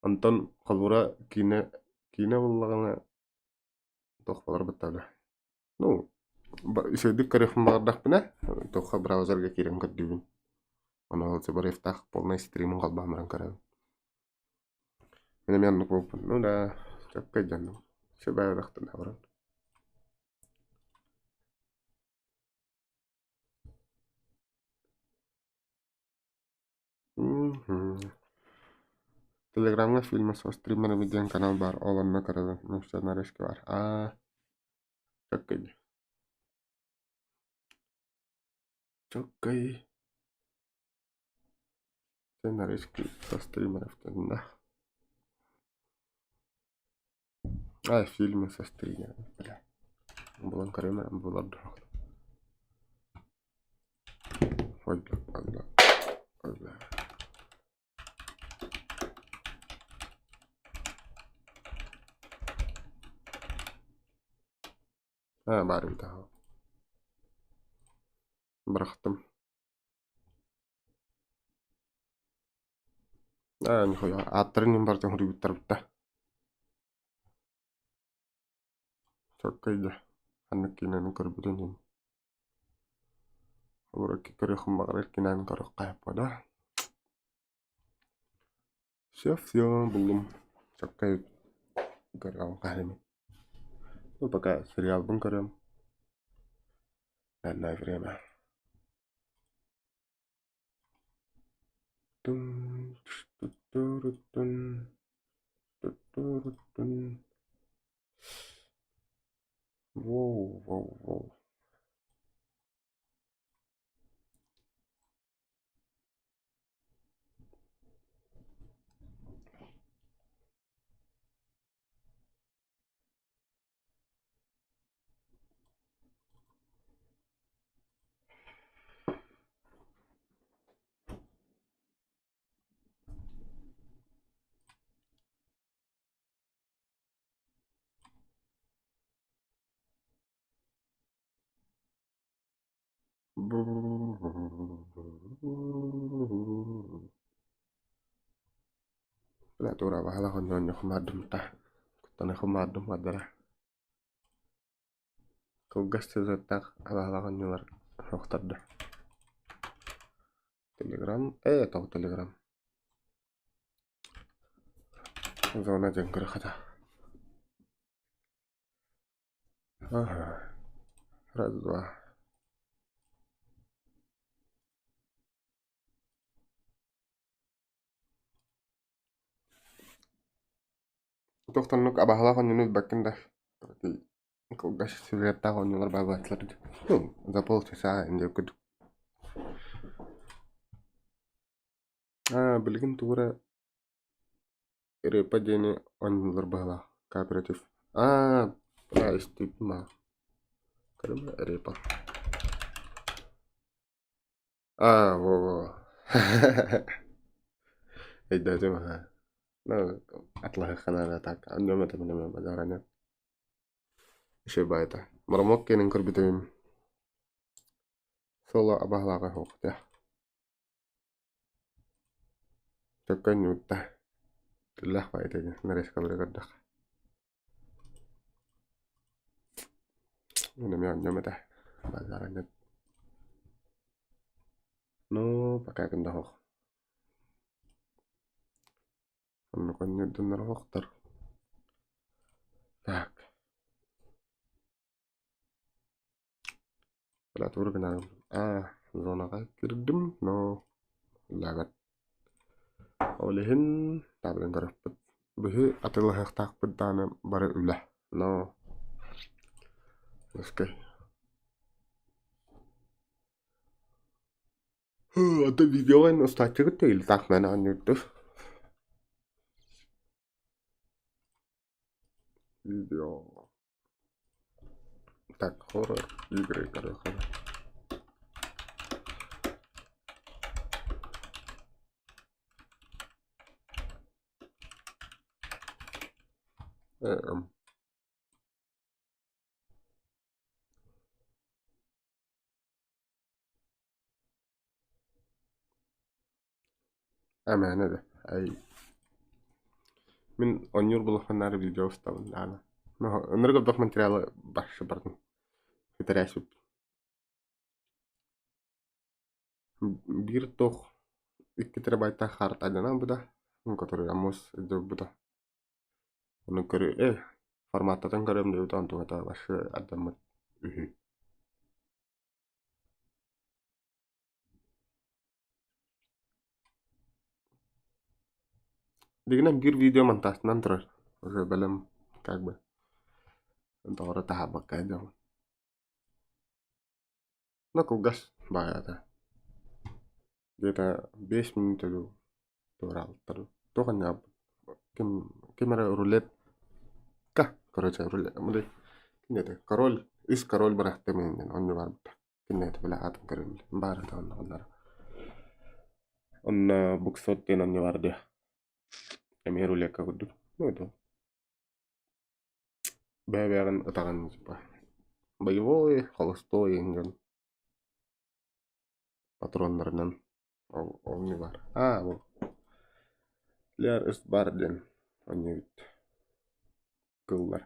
Онтон холобура киинэ киинэ буоллаҕына туох буолар баттаҕына Ну, үчүгэйдик көрүөхпүн баҕардахпына, туохха браузерга киирэн көрдүүбүн. Ону ол Зубаревтаах полнай стримин холбоон баран көрөбүн. Мин эмиэ оннук буолбун. Ну да, сөпкө өйдөннүм. Сүбэ баран. Телеграмҥа фильмы со стримерами диэн канал баар, ол онно көрөбүн. Муҥсанарышка баар. Аа, чөккөй. Чөккөй. Сценаристки со стримеров да. А, фильмы со стримерами, бля. Булан көрөм булар Ой, бля, ой, бля. Ой, бля. Аа, баар эбит аһа. Бырахтым. Аа, нихуя, ааттарын иһин барытын суруйбуттар да. Чоккай да, ханнык киинэни көрбүтүн иһин. Уроки көрүөххүн баҕарар кинээн көрүөххэ да. Все, все, буллум. Чоккай көрөҕүн хаһан Ну, пока сериалбын көрөм. Данное время. Тун, ту-ту-ру-тун, ту-ту-ру-тун. Воу, воу, воу. Бля, тура баһала хонньоонньо хомаардым та. Куттаны хомаардым бардара. Кылгас сюжеттаах абаһалаах оонньуулар суохтар да. Телеграм, тоҕо телеграм? Зона диэн көрүөххэ Ага. Раз, два. Туох-тоннук абаһалаах оонньууну билбэккин да кылгас сюжеттаах оонньуулар баар буолааччылар дии. Ну, за полчаса диэн курдук. Аа, билигин тугу эрэ Репа диэни оонньууллар быһыылаах кооператив. Аа, бля, истибитим аа. Көрүм репа. Аа, во-во. Өйдөөтүм аһаа. Ну, атлаһыахха наада так. Онньуом этэ мин эмиэ базараны. Үчүгэй баайта. Моромуок киэнин көрбүтүм. Соло абаһалааҕа суох дьэ. Төккөн ньуутта. Тиллэх баайта дии, нарезкалары көрдөх. Мин эмиэ онньуом этэ. Базараны. Ну, пока ким да суох. Оннук онньуурдуннар оһохтор. Так. Клавиатура гынарым. Аа, зонаҕа киирдим, но ыллаабат. Ол иһин таабырын көрөппүт. Быһыы атыылаһыахтаахпыт даҕаны бары үлэ. Но Өскөй. Ата видеоҕа эн устааччыгыт да или так мээнэ оонньуурдур. Видео. Так, хоррор игры көрүөххэ. Эм. Эмээнэ да ай Мин оонньуур булахпынаары видео устабын даҕаны. Ынырык элбэх материалы барсы бардым. Бүтэрээсиппин. Биир туох икки терабайтаах хаарта алдьанан быда, который Амос дьылбыта. Ону көрү форматтатан көрөм диэбит онтугата вообще алдьаммыт үһү. Дигинэн биир видео монтажтанан турар. Уже бэлэм как бы доҕоро таһаарбакка сылдьабын. Но кылгас баҕайыта. Где-то 5 минут дуу туораабыттар. Туох анньаабыт ким ким эрэ рулетка короче рулет ким этэ король үс король бырахтым иннин онньу барбыта. Киниэхэ бile аатын көрүллэр баар этэ онно Онно буксот диэн онньу баар диэ. Эмиэ рулетка курдук. Ну это бэйэ-бэйэҕин ытаҕын типа боевой, холостой иҥин патроннарынан ол онньу баар. Аа бу Лер үс бар диэн онньу эбит кыллар.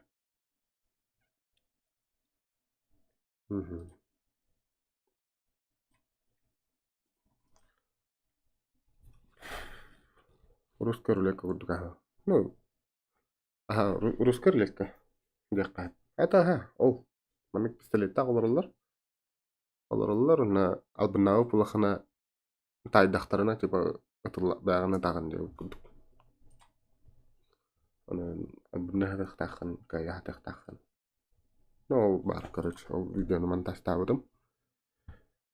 Русская рулетка курдук аһа. Ну, аһа русская рулетка диэххэ. Это аһа ол маннык пистолеттаах олороллор. Олороллор уонна албыннаабыт улахана таайдахтарына типа ытылла бэйэҕин ытаҕын диэбит курдук. Онон албыннаһыахтааххын, кыайаһатыахтааххын. Ну ол баар короче ол видеону монтажтаабытым.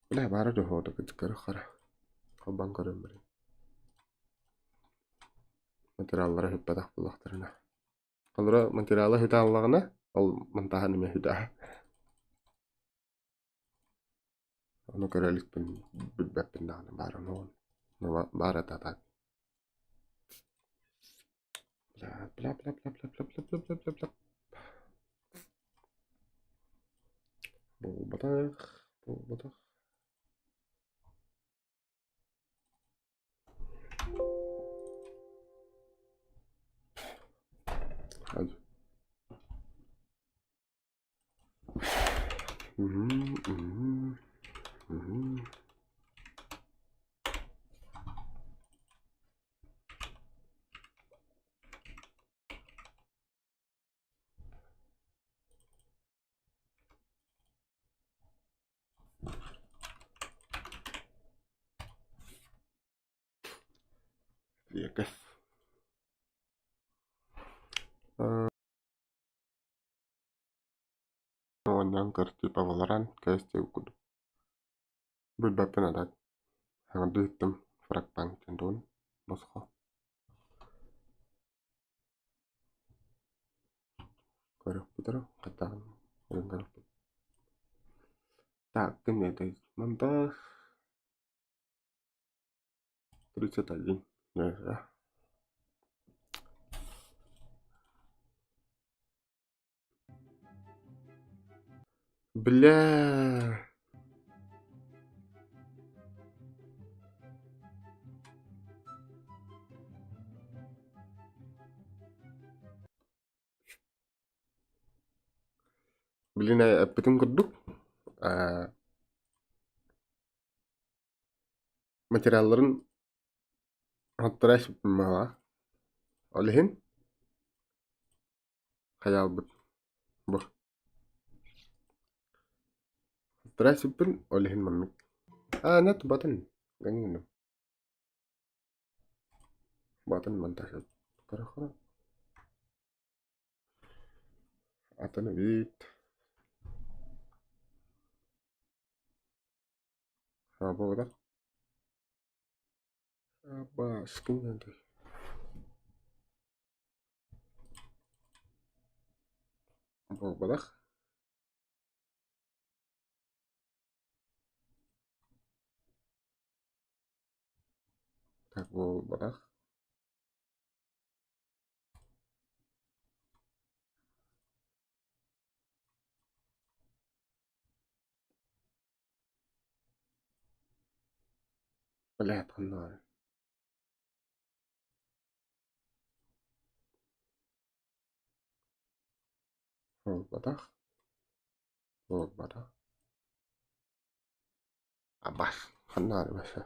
Бля баара дьоһуота кытыкары хара. Холбоон көрөн барыым. Материаллара сүппэтэх буоллахтарына. Холоро материала сүтэ аллаҕына, ол монтаһын эмиэ сүтэ. Ону көрө иликпин, билбэппин даҕаны баара ону баар этэ так. Бля бля бля бля бля бля бля бля бля бля. Буолбатах, буолбатах. Мгм, мгм, мгм. Лиэкэс. Оонньоон көр типа Valorant кээс диэбит курдук. Билбэппин а так. Саҥардыы иһиттим Fragpunk диэн тугун босхо. Көрүөхпүт эрэ хаттаан көрөн көрүөхпүт. Так, ким этэй? Монтаж 31. Да. Бля. Блин, эппитим курдук материалларын оттора сиппиммэҕэ. Ол иһин хайаалбыт бу. Оттора сиппин, ол иһин маннык. А, нет, батын. Гангыным. Батын монтаж. Хорошо. Атын эбит. Буолар. Буолбатах. Так буолбатах. Блядь, ханна Буолбатах. Буолбатах. Абас. Ханна вообще?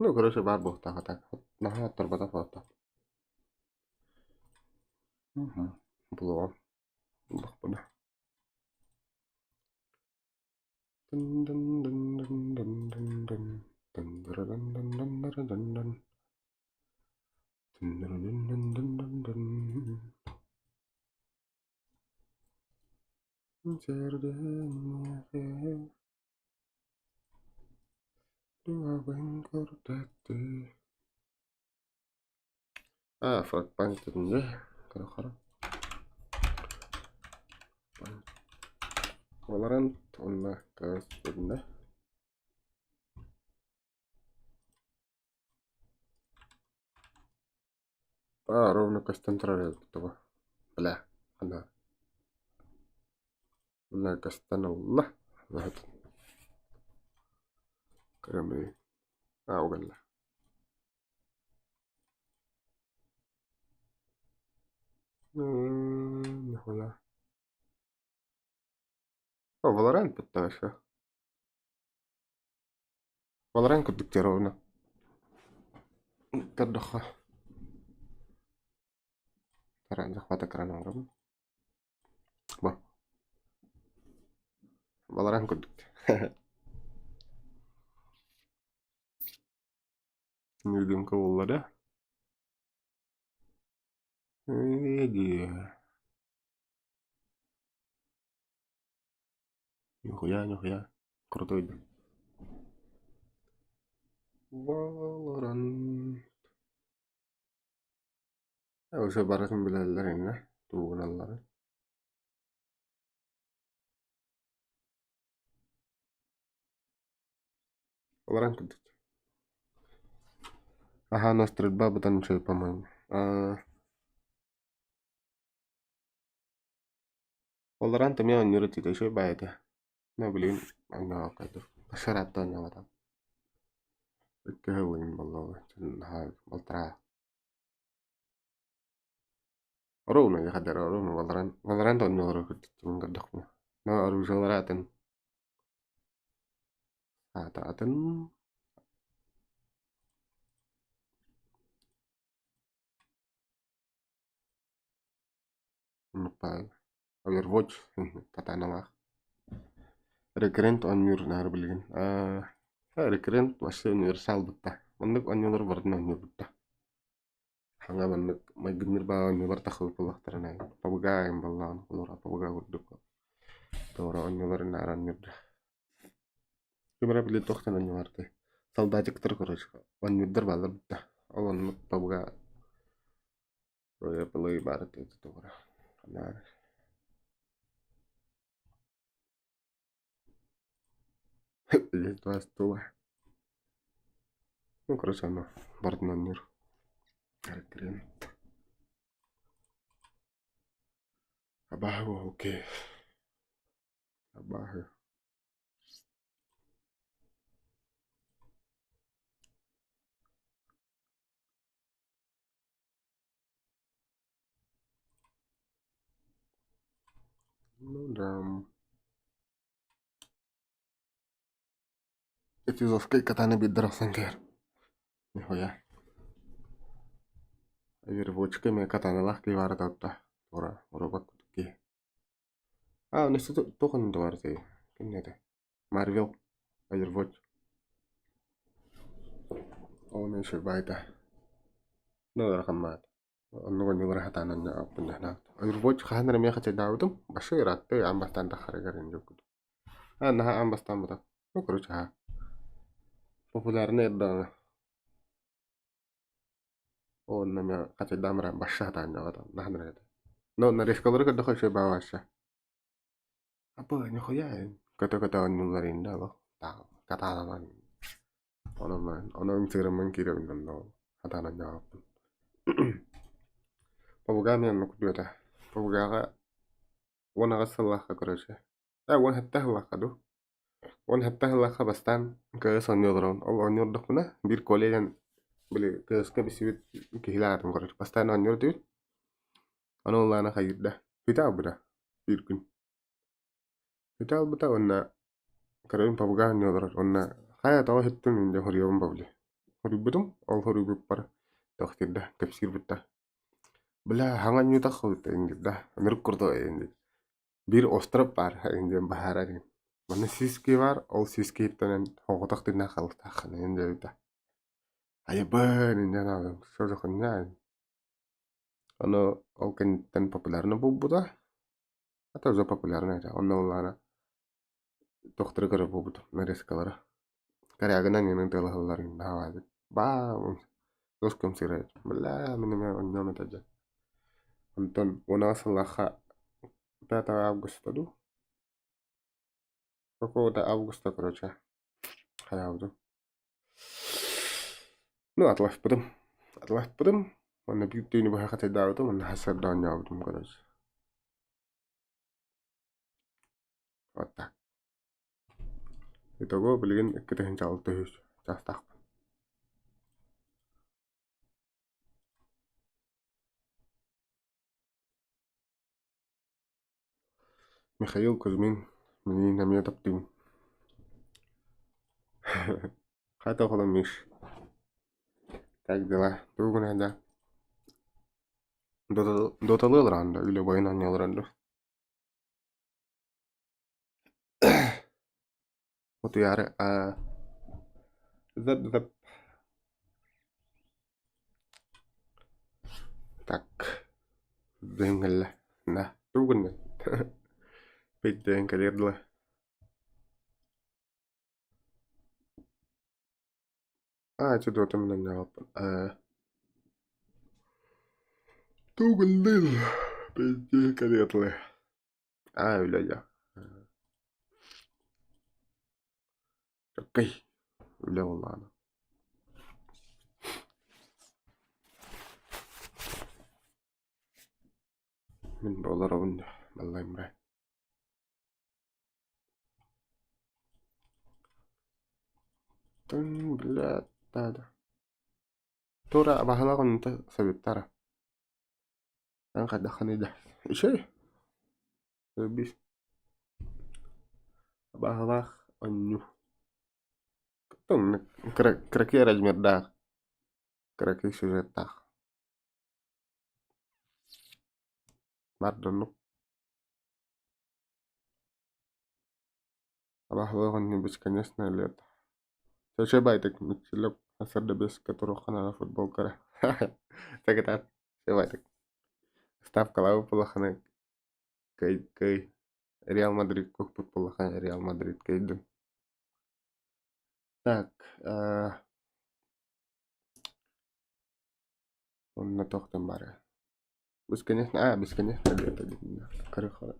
Ну, короче, баар буолтаах а так. Наһаа оттарбатах буолтаах. Булуом. Буллахпына. Дын-дын-дын-дын-дын-дын-дын. Дын-дыры-дын-дын-дын-дыры-дын-дын. Дын-дыры-дын-дын-дын-дын-дын. А, фрагмент дедим Кара Valorant уонна КС дедим А, ровно көстөн турар эбит бу. Бля, хана. Бля, көстөн ылла. Көрөмүй. А, угалла. Нихуя. О, Valorant бытта вообще. Valorant курдук ровно. Көрдөххө. Захват экрана оҥоробун. Бу. Valorant курдук. Невидимка буолла да? Ээ Нихуя, нихуя. Крутой. Valorant. Уже барытын билэллэр иннэ тугуналларын. Valorant курдук. Ага, но стрельба быдан үчүгэй, по-моему. Valorant эмиэ оонньуур этиитэ үчүгэй баайы этэ. Но билигин оонньообокко Башаратта оонньообатам. Икки сыл буолла наһаа балтараа. Ровно хадара ровно Valorant Valorant онньуулара кырдьыктыбын көрдөхпүнэ. Но оружиелара атын. Аата атын. Оннук Overwatch катаналаах. Recurrent оонньуур наар билигин. Recurrent вообще универсал бытта. Маннык оонньуулар барытын оонньуур бытта. Хаҥа маннык майгынныыр баҕа оонньуулар тахсыбыт буоллахтарына пабыгаайым буоллаҕына олор пабыга курдук туора оонньууларын наар оонньуурда. Ким эрэ били туохтан оонньуулардай солдатиктар короче оонньуурдар бааллар бытта. Ол оннук пабыга Плей баар туора наар Тула. Ну, короче, оно барытын оонньуур. Рекрент. Абааһы окей. Абааһы. Ну да. Этюзовскай катаны биирдэр охсон кээр. Нихуя. Вербовочка эмиэ катаналаах киһи баара таатта. Туора робот курдук киһи. А, өссө туох оннута баар этэй? Ким этэ? Марвел. Overwatch. Ол эмиэ үчүгэй баайда. Ну, ыарахан баҕайы. Оннук онньулара сатаан онньообуппун Overwatch хаһан эрэ эмиэ хачайдаабытым. Башы ыраатта аан бастаан таххарыгар инньэ курдук. Аа, наһаа аан бастаан бата. Ну, короче, аһаа. Популярнай эрдэҕинэ. Онно эмиэ хачайдаан баран башы сатаан дьаҕата наһаа эрэ этэ. Но нарезкалары көрдөххө үчүгэй баҕа вообще. Апа, нихуя көтө-көтө оонньууллар инде олох. Катаананан Онон онон ымсыыраммын киирэбин онно хатаан оонньообоппун. Пабыгаа эмиэ оннук курдук этэ. Пабыгааҕа 18 сыллаахха короче. Ээ 17 сыллаахха дуу. 17 сыллаахха бастаан КС оонньуу олоробун. Ол оонньуу олордохпуна биир Коля диэн били КС-ка билсибит киһилээх этим короче. Бастаан оонньуур этибит. Ону ыллаана хайыырда. Бүтэ аалбыта биир күн. Бүтэ аалбыта уонна Көрөбүн пабыга оонньуу олорор уонна хайа тоҕо иһиттим дьэ хоруйабын бабылы. Хоруйбутум, ол хоруйбуппар туох диир да кэпсиир бутта. Бля хаҥа оонньуутах диир да ынырык курдук диир. Биир остров баар диэн баһаарар иһин. Манна сиски баар, ол сискиһиттэн соҕотох тыыннаах хаалыахтааххын диэбитэ. Айыбын инньэ гынаабытым Ону ол кэнниттэн популярный буолбута. Это уже популярный этэ. Онно буоллаҕына Тохтору көрөр буолбутум, нарезкалара. Корягынан иҥин тыалаһалларын наһаа баа туос сыра бля мин эмиэ онньоом этэ дьэ. Онтон уонаҕа сыллаахха 5 августа дуу какого-то августа короче хайаабытым. Ну атласпытым. Атласпытым уонна биир түүнү быһа хатайдаабытым уонна сарсыарда оонньообутум короче. Вот так. Итого билигин 2 600 чаастаахпын. Михаил Кузьмин миигин эмиэ таптыыбын. Хата оҕолом Миш. Как дела? Тугу гына Доталыы олорон да үлэ бойун оонньуу олорон дуу. Утуйаары аа зып-зып Так дыһын кэллэ на тугу гынныҥ Өйдөөн кэлиэр дылы Аа ити дуотум нанньаҕаппын ээ тугу гынныҥ Өйдөөн кэлиэр дылы Аа үлэ дьэ Окей үлэ буоллаҕына Мин бу олоробун да баллайым бай Тын бля да Тура баһылаах оннута советтара. Эн хайдаххыный да? Үчүгэй. Биир абааһылаах оонньуу. Кыра кыракый размердаах, кыракый сюжеттаах. Баар да оннук. Абааһылаах оонньуу бесконечное лето. Чэ байтык мичилеп сарда бэскэ туруохха футбол көрө. Сакытаат чэ байтык. Ставкалаабыт буоллаххына кый кый Реал Мадрид куппут буоллаххына Реал Мадрид кыйдын. Так, онно тохтон бары. Бесконечно, а, бесконечно лето Короче.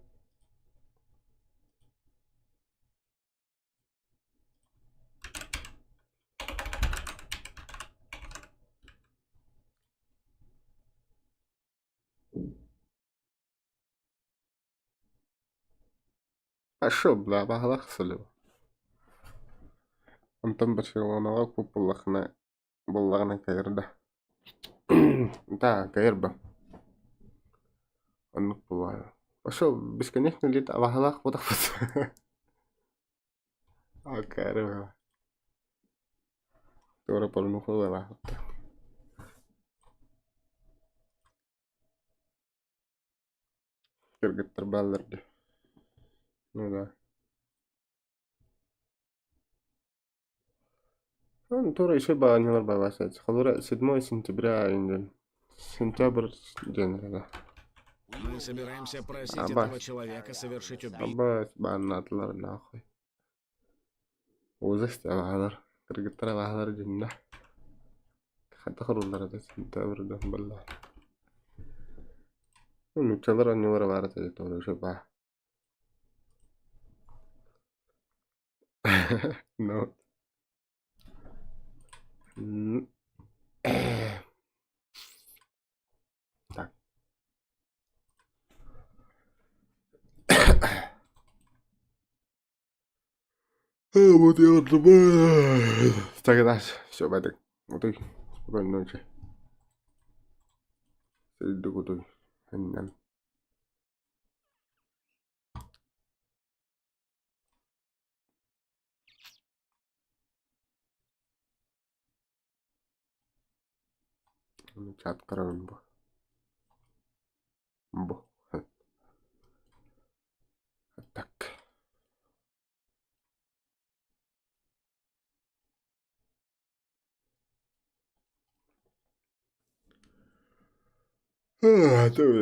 А шо, бля, баҕалаах сылдьабын. Онтон Барселонаҕа куоппуллаххына буоллаҕына кэйэр да. Да, кэйэр ба. Оннук буолуо. Ошо бесконечно лет абаһалаах буолахпыт. Акары. Туора порнуха ылаахпыт. Кыргыттар бааллар дии. Ну да. Ну, туора еще баанньалар баабаасааччы. Холобура, 7 сентября диэн. Сентябрь диэн эрэ. Мы собираемся просить Абас. этого человека совершить убийство. Абас бааннаатылар нахуй. Узас абаһалар. Кыргыттар абаһалар дьиннэ. Хайдах урууллар этэ сентябрь диэн буолла. Нууччалар оонньуулара баар этэ туора еще баа. Ну. Так. Вот я Так, да, все, байтык. Утуй. Спокойной ночи. Сырдык утуй. Иннэн. Чат көрөбүн бу. Бу. Так.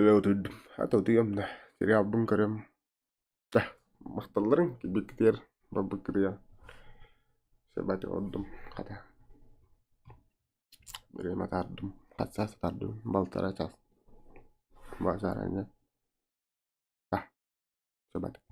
Утуйдум. Да. Сериалбын көрөм. Да, махталларыҥ килбиккитигэр, барбыккытыгар. Сөбөтө ордум хата. Бириэмэ атаардым, хас чаас атаардым, балтараа чаас. Базар Да, сөбөтө.